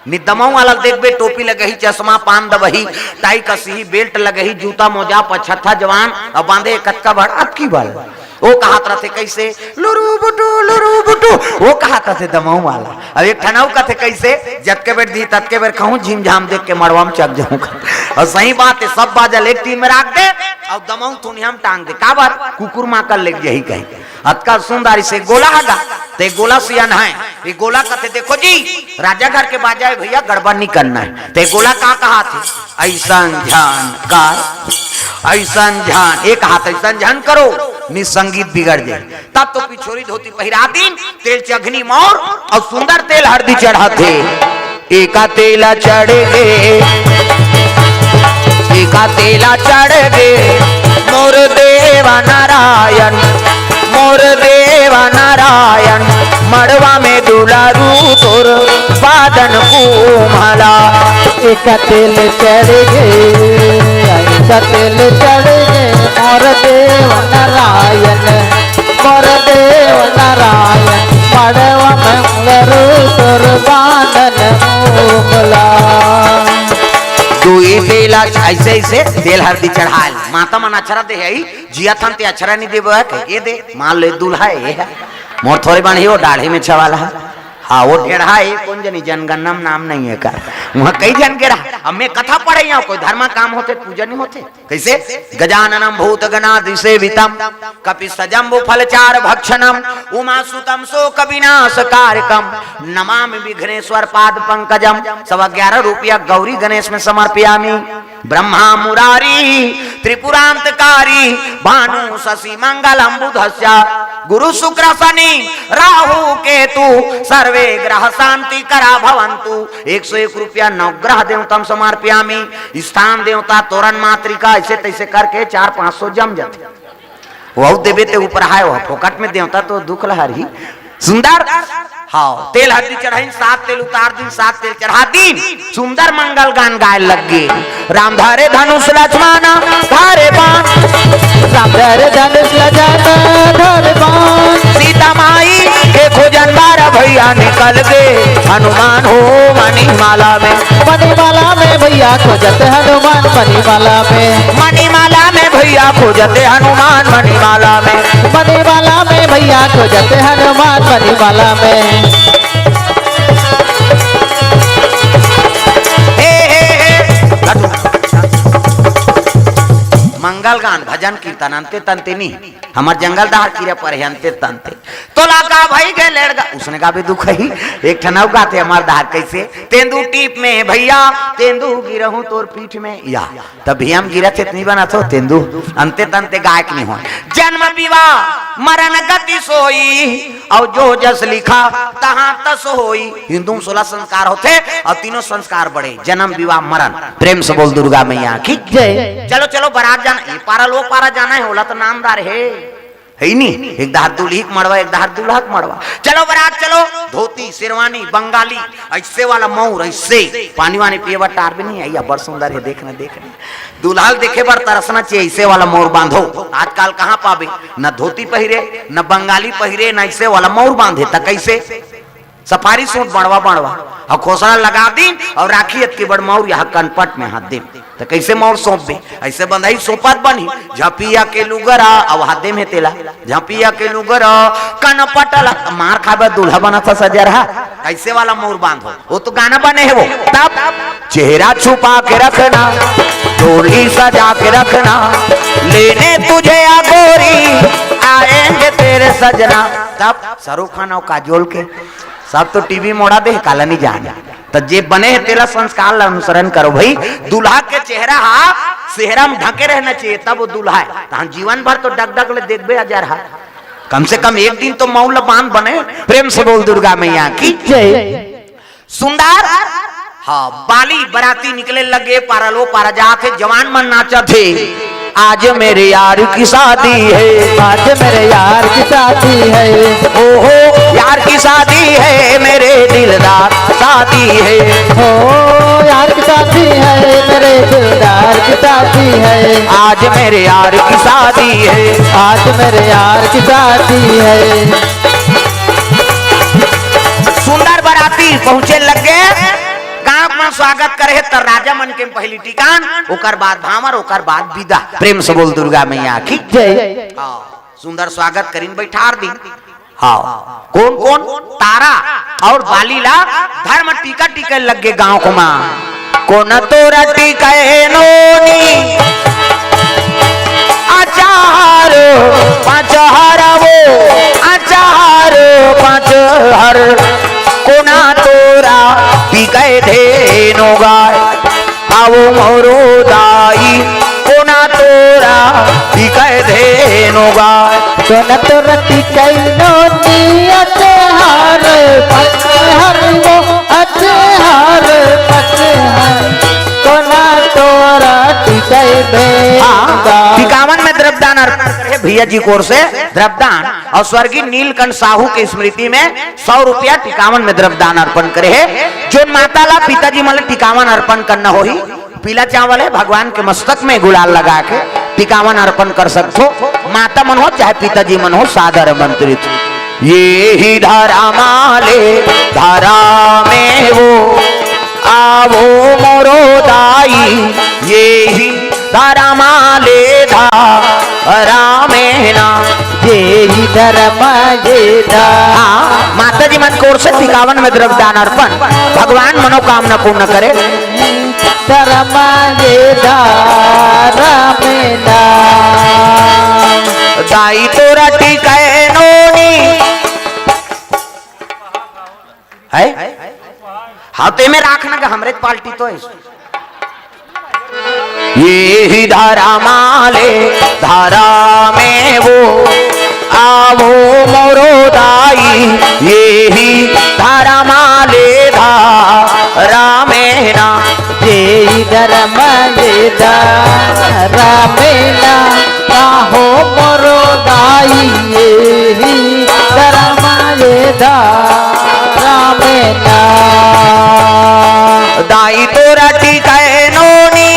नि दमऊ वाला देखबे, टोपी लगही, चश्मा, पान दबही, टाई कसिही, बेल्ट लगही, जूता मोजा, पछत्था जवान, अब बांधे कतका बड़ अतकी बड़। वो कहत रथे कइसे, "लुरु बुटु, लुरु बुटु।" वो कहत रथे दमऊ वाला। अब एक ठन अउ कथे कइसे, "जतके बेर दी, ततके बेर खाहूं, झिमझाम देख के मड़वा म चक जाहूं।" अउ सही बात हे, सब बाजा ल एक टीम में राख दे, अउ दमऊ थुनिया म टांग दे। काबर? कुकुर माकर लेग जाही कहीं। अतका सुंदर इसे गोला हगा, ते गोला सियान है। ये गोला कथे, "देखो जी, राजा घर के बाजा हे भइया, गड़बड़ नहीं करना है।" ते गोला का कहा थे? "अइसन झन कर, अइसन झन, एक हाथ अइसन झन करो, नि संगीत बिगड़ जाए।" तब तो पिछोरी धोती पहिरा दिन, तेल चघनी मौर अउ सुंदर तेल हरदी चढ़ाथे। एका तेला चढ़ गे, एका तेला चढ़ गे, मोर देवा नारायण, मोर देवा नारायण, मड़वा में दुलारू तोर बादन कुम्हला। एका तेल चढ़ गे, एका तेल चढ़ गे, मोर देवा नारायण, मोर देव नारायण, मड़वा में दुलारू तोर बादन कुम्हला। दुई तेला अइसे, अइसे तेल हरदी चढ़ाल। माता मन अछरा दे हे, जिया थन ते अछरा नहीं देबो है, कह के दे, मान ले दूल्हा हे, ये हे। मोर थोरे बन ही वो डाढ़ी में छवाला है। हाँ, वो टेढ़ा हे, कोन जनी जनगणना में नाम नहीं हे का? वहाँ कई झन के रहा। अब मैं कथा पढ़े हूँ, कोई धर्मा काम होथे, पूजा नहीं होथे। कइसे? गजाननं भूतगणादिसेवितं कपित्थजम्बूफलचारुभक्षणं उमासुतं शोकविनाशकारकं नमामि विघ्नेश्वर पाद पंकजम। सवा ग्यारह रुपया गौरी गणेश में समर्पयामि। ब्रह्मा मुरारी त्रिपुरांतकारी भानु शशि मंगलम बुधस्य गुरु शुक्र शनि राहु केतु सर्वे ग्रह शांति करा भवंतु। एक सौ एक रुपया नवग्रह देवतम समर्पयामि। स्थान देवता, तोरण मातृका, अइसे तइसे करके चार पाँच सौ जम जाथे। वहू देबे ते ऊपर हाय, वह फोकट में देवता तो दुख लहर ही। सुंदर, हाँ, तेल हरदी चढ़ाइन, सात तेल उतार दिन, सात तेल चढ़ा दिन। सुंदर मंगल गान गाय लग गे। राम धरे धनुष लक्ष्मण धरे बाण। राम धरे धनुष लक्ष्मण धरे बाण। सीता माई के खोजन बारा भइया निकल गे। हनुमान हो मणिमाला में। मणिमाला में भइया खोजत हनुमान मणिमाला में। मणिमाला में भइया खोजत हनुमान मणिमाला में। मणिमाला में भइया खोजत हनुमान मणिमाला में। हे, हे, हे। मंगल गान, भजन कीर्तन, अंते तंते नहीं। हमर जंगल दहार कीरा परे अंते तंते। तोला का भई गे लेड़गा, उसने का भी दुख ही। एक ठन अउ गाथे हमर दहार कइसे, तेंदू टीप में भइया, तेंदू गिरहूं तोर पीठ में या। तब भी हम गिरा चेत नहीं बना तो तेंदू, अंते तंते गायक नहीं हो। जन्म विवाह मरण गति सोई, अउ जो जस लिखा तहां तस होई। हिंदू में सोलह संस्कार होथे, अउ तीनों संस्कार बड़े, जन्म विवाह मरण। प्रेम से बोल दुर्गा मैया की। जय। चलो, चलो, बारात जाना, ये पारा लो पारा जाना हे, ओला तो नामदार हे। हे ही नहीं, एक दहार दुल्ही के मड़वा, एक दहार दूल्हा के मड़वा। चलो बारात चलो, धोती, शेरवानी, बंगाली, अइसे वाला मौर, अइसे पानी वानी पिए बर टार भी नहीं आई, बड़ सुंदर हे, देखना, देखना। दूल्हा ल देखे बर तरसना चाहिए, अइसे वाला मौर बांधो। आजकल कहाँ पाबे, न धोती पहिरे, न बंगाली पहिरे, न अइसे वाला मौर बांधे, त कइसे? सफारी सूट बड़वा बड़वा, अउ खोसला लगा दिन, अउ राखी अतकी बड़ मौर यहाँ कनपट में हाथ दे। त कइसे मौर सौंपबे? अइसे बंधई सौंपत बनही, झपिया के लुगरा, अउ हाथ दे में तेला, झपिया के लुगरा, कनपट ला, मार खाबे दूल्हा बना था सजर हा, अइसे वाला मौर बांधो। वो तो गाना बने हे वो। तब चेहरा छुपा के रखना, डोली सजा के रखना, लेने तुझे आ गोरी, आएंगे तेरे सजना। तब शाहरुख खान अउ काजोल के सब तो टीवी मोड़ा दे, काला नहीं जाने। त जे बने हे तेला संस्कार ला अनुसरण करो भई। दूल्हा के चेहरा हा सेहरा में ढके रहना चाहिए, तब वो दूल्हा हे। तहां जीवन भर तो डग डग ले देखबे अजर हा, कम से कम एक दिन तो मौल बांध बने। प्रेम से बोल दुर्गा मैया की। जय। सुंदर। हाँ, बाली बराती निकले लगे, पारा लो पारा जात हे, जवान मन नाचत हे। आज मेरे यार की शादी है। आज मेरे यार की शादी है। ओ हो, यार की शादी है, मेरे दिलदार शादी है। ओ यार की शादी है, मेरे दिलदार की शादी है। आज मेरे यार की शादी है। आज मेरे यार की शादी है। सुंदर बराती पहुंचे लगे, गांव में स्वागत करे हे, त राजा मन के पहली टिकान, ओकर बाद भांवर, ओकर बाद विदा। प्रेम से बोल दुर्गा मैया की। जय। हाँ। सुंदर स्वागत करिन, बैठार दिन। हाँ, कोन कोन? तारा अउ बाली ला धर्म टीका टीके लग गे गांव को माँ। कोन तोरा टीके नोनी, अचार पाँच हर वो, अचार पाँच हर। कोन तोरा टीके धेनु गाय, आवो मोरो दाई, कोन तोरा टीके धेनु गाय। कोन तोरा टीके नोनी, अचार पाँच हर वो, अचार पाँच हर। कोन तोरा टीके दे हाँ, दा। टिकावन में द्रव्यदान अर्पण करे भैया जी की ओर से द्रव्यदान अउ स्वर्गीय नीलकंठ साहू के स्मृति में सौ रुपया टिकावन में द्रव्यदान अर्पण करे हे। जोन माता ला पिताजी मन ला टिकावन अर्पण करना होही, पीला चावल हे, भगवान के मस्तक में गुलाल लगा के टिकावन अर्पण कर सकथो। माता मन हो चाहे पिताजी मन हो, सादर आमंत्रित। ये ही धरा माले धरा में वो, आवो मोरो दाई, ये ही धरा माले धरा में ना। ये ही धरा माले धरा। हाँ, माता जी मन की ओर से टिकावन में द्रव्यदान अर्पण, भगवान मनोकामना पूर्ण करे। धरा माले धरा में ना। दाई तोरा टीके नोनी है। हाँ, तेमे राखना का हमरे पार्टी तो है। ये ही धरा माले धरा में वो, आवो मोरो दाई, ये ही धरा माले धरा में ना। ये ही धरा माले धरा में ना, आवो मोरो दाई, ये ही धरा माले धरा में ना। दाई तोरा टीके नोनी,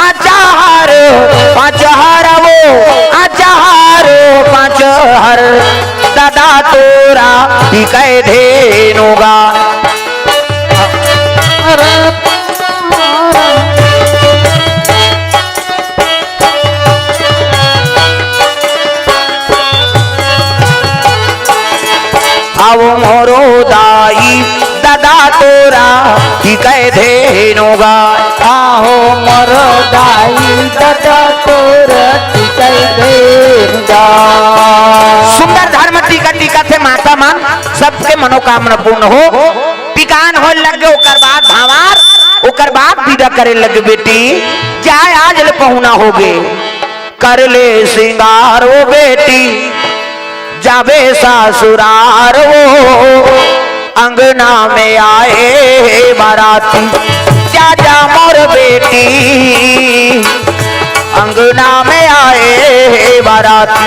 अचार पाँच हर वो, अचार पाँच हर। दादा तोरा टीके धेनु गाय। आवो मोरो दाई, दादा तोरा टीके धेनु गाय। आवो मोरो दाई, दादा तोरा टीके धेनु गाय। सुंदर धर्म टीका टीकथे माता मन, सबके मनोकामना पूर्ण हो। टिकान होय लग गे, ओकर बाद भांवर, ओकर बाद बिदा करे लग गे बेटी, जाय आज ले पहुना होगे। कर ले सिंगार ओ बेटी, जाबे ससुरार ओ, अंगना में आए हे बराती। जा जा मोर बेटी, अंगना में आए हे बराती।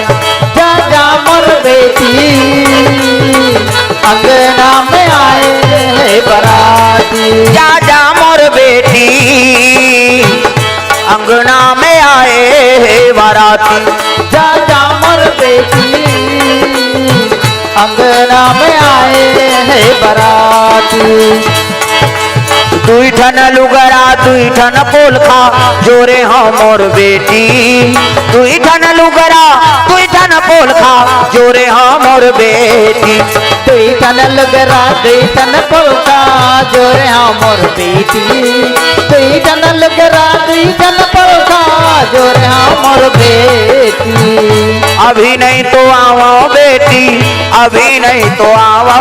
जा जा मोर बेटी, अंगना में आए हे बराती। जा जा मोर बेटी, अंगना में आए हे बराती। जा जा मोर बेटी, अंगना में आए हे बराती। दुई ठन लुगरा, दुई ठन पोलखा, जोरे हो मोर बेटी। दुई ठन लुगरा, दुई ठन पोलखा, जोरे हो मोर बेटी। दुई ठन लुगरा, दुई ठन पोलखा, जोरे हो मोर बेटी। दुई ठन लुगरा, दुई ठन पोलखा, जोरे हो मोर बेटी। अभी नहीं तो आवो बेटी, अभी नहीं तो आवो।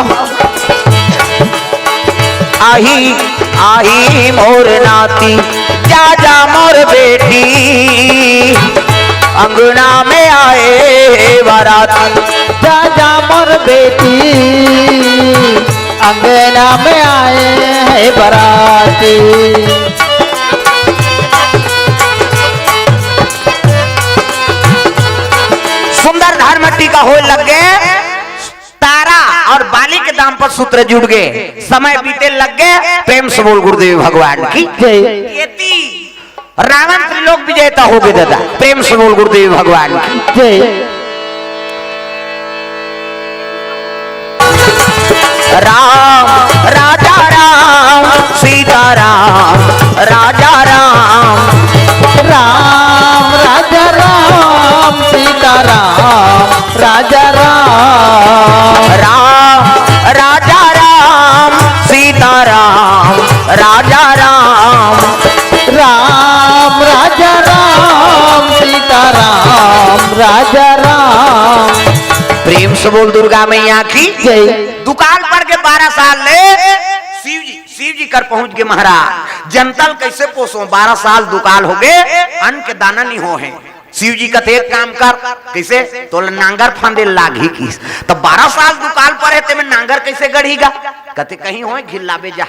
आही, आही मोर नाती, जा जा मोर बेटी, अंगना में आए हे बराती। जा जा मोर बेटी, अंगना में आए हे बराती। सुंदर धर्म टीका होय लग गे। तारा अउ बाली के दाम्पत्य सूत्र जुड़ गे, समय बीते लग गे। प्रेम से बोल गुरुदेव भगवान की जय। एती रावण त्रिलोक विजेता होगे दादा। प्रेम से बोल गुरुदेव भगवान की जय। राम राजा राम सीता राम राजा राम। राम राजा राम सीता राम से बोल दुर्गा मैया की जय। दुकाल पर के बारह साल ले शिव जी, शिव जी कर पहुंच गे महाराज। जनता ल कइसे पोसों, बारह साल दुकाल हो गे, अन्न के दाना नहीं हो हे। शिव जी कथे, "एक काम कर, कइसे तोला नांगर फांदे लागही किस, त बारह साल दुकाल पर हे, तेमे नांगर कइसे गढ़ही गा?" कथे, "कहीं होय घिल्लाबे जा।"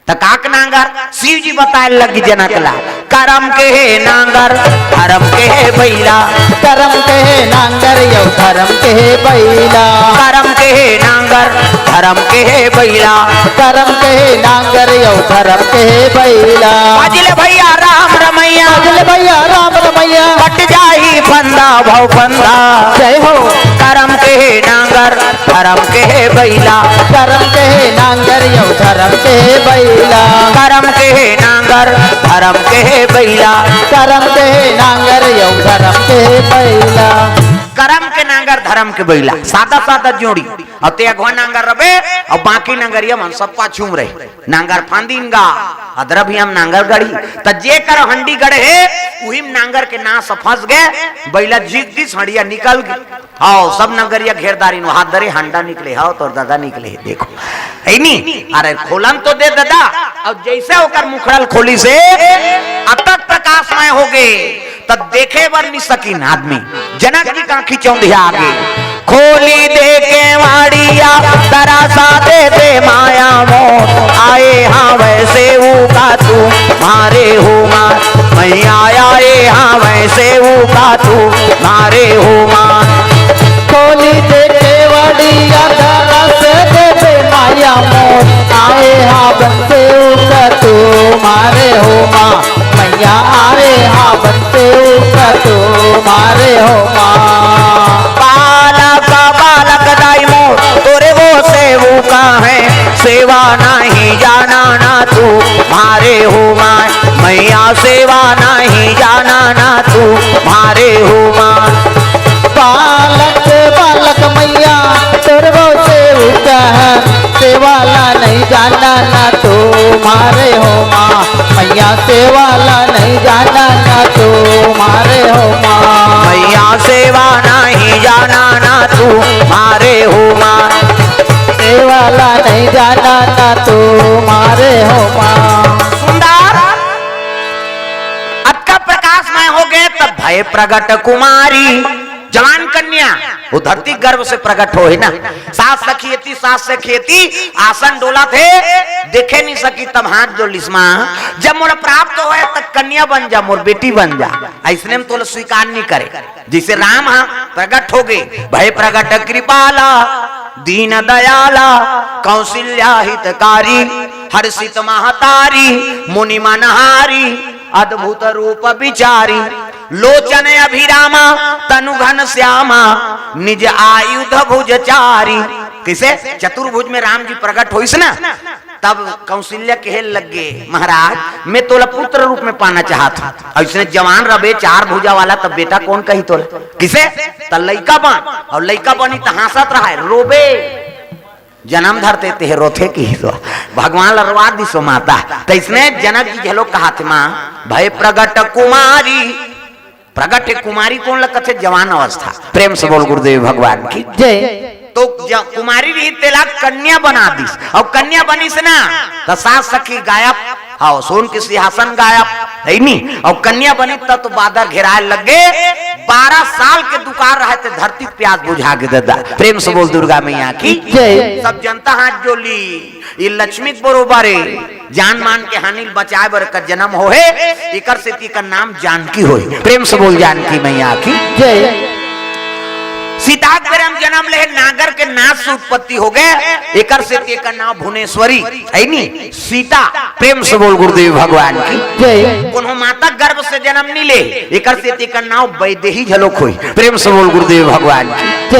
त काक नांगर शिव जी बताए लगी जनक ला, "करम के हे नांगर, धरम के हे बइला।" करम के हे नांगर यौ धरम के हे बइला। करम के हे नांगर, धरम के हे बइला। करम के हे नांगर यौ धरम के हे बइला। बाजले भैया राम रमैया। बाजले भैया राम रमैया। कट जाही फंदा भव फंदा। जय हो। करम के हे नांगर, धरम के हे बइला। करम के हे नांगर यौ धरम के हे बइला। करम के हे नांगर, धरम के हे बइला। करम के हे नांगर यौ धरम के हे बइला। करम के नांगर, धरम के बइला, सादा सादा जोड़ी। अउ ते अगवा नांगर रबे, अउ बाकी नंगरिया मन सब पाछू म रहे। नांगर फांदिन गा, अदरा भी हम नांगर गढ़ी। त जे कर हंडी गढ़े हे, उही म नांगर के नास फंस गे, बइला जीक दिस, हंडिया निकल गे। हव, सब नगरिया घेरदारिन, हाथ धरे, हंडा निकले, हव, तोर दादा निकले, देखो। हे नी? अरे, खोलन तो दे दादा। अउ जइसे ओकर मुखड़ा ल खोलिस हे, अतक प्रकाशमय हो गे, त देखे बर नि सकिन आदमी। जनक जी का आँखी चौंधिया गे। खोली दे केवाड़िया, दरासा दे दे माया मोर, आए हावय सेवका तू, मारे हो मार। मैया आए हावय सेवका तू, मारे हो मार। खोली दे केवाड़िया, दरासा दे दे माया मोर, आए हावय सेवका तू, मारे हो मार। मैया आए हावय सेवका तू, मारे हो मार। बालक, बालक दाई मोर, तोरे वो सेवका हे, सेवा नहीं जाना ना तू, मारे हो मार। मैया सेवा नहीं जाना ना तू, मारे हो मार। बालक, बालक मैया, तोर वो सेवका हे, सेवा ला नहीं जाना ना तू, मारे हो मार। मैया सेवा ला नहीं जाना ना तू, मारे हो मार। मैया सेवा नहीं जाना ना तू, मारे हो मार। सेवा ला नहीं जाना ना तू, मारे हो मार। सुंदर, अतका प्रकाशमय हो गे, तब भय प्रगट कुमारी। जवान कन्या, वो धरती गर्भ से प्रगट होय ना। सास सखी एती, सास सखी एती, आसन डोलत हे, देखे नि सकी, तब हाथ जोड़ लिस, माँ, जब मोला प्राप्त होय, त कन्या बन जा, मोर बेटी बन जा। अइसने म तोला स्वीकार नि करे। जइसे राम ह प्रगट हो गे, भय प्रगट कृपाला, दीन दयाला, कौशल्या हितकारी, हर्षित महतारी, मुनि मनहारी, अद्भुत रूप विचारी, लोचन अभिरामा, तनु घन श्यामा, निज आयुध भुज चारी। कइसे चतुर्भुज में राम जी प्रगट होइस ना, तब कौशल्या कहे लग गे, महाराज, मैं तोला पुत्र रूप में पाना चाहत हूँ। अउ अइसने जवान रबे, चार भुजा वाला, तब बेटा कोन कही तोला? कइसे? त लइका बन, अउ लइका बनी त हाँसत रहय, रोबे। जनम धरते तेह रोथे किहिस, भगवान ल रोवा दिस ओ माता। त अइसने जनक जी घलो कहाथे, माँ, भय प्रगट कुमारी। प्रगट हे कुमारी कोन ल कथे? जवान अवस्था। प्रेम से बोल गुरुदेव भगवान की। जय। तो ज-, कुमारी रही तेला कन्या बना दिस, अउ कन्या बनिस ना, त सास सखी गायब, हव, सोन के सिंहासन गायब, हे नी? अउ कन्या बनी त तो बादर घेराय लग गे। बारह साल के दुकाल रहय ते धरती प्यास बुझा गे दादा। प्रेम से बोल दुर्गा मैया की। जय। सब जनता हाथ जोड़ ली। ये लक्ष्मी के बरोबर हे, जान मान के हानि ल बचाए बर एकर जनम होहे, एकर सेती एकर नाम जानकी होहे। प्रेम से बोल जानकी मैया की। जय। सीता के बेरा म जनम लेहे, नागर के नास से उत्पत्ति हो गे, एकर सेती एकर नाम भुवनेश्वरी, हे नी? सीता। प्रेम से बोल गुरुदेव भगवान की। जय। कोनो माता गर्भ से जनम नि ले, एकर सेती एकर नाम वैदेही घलोक होय। प्रेम से बोल गुरुदेव भगवान की। जय।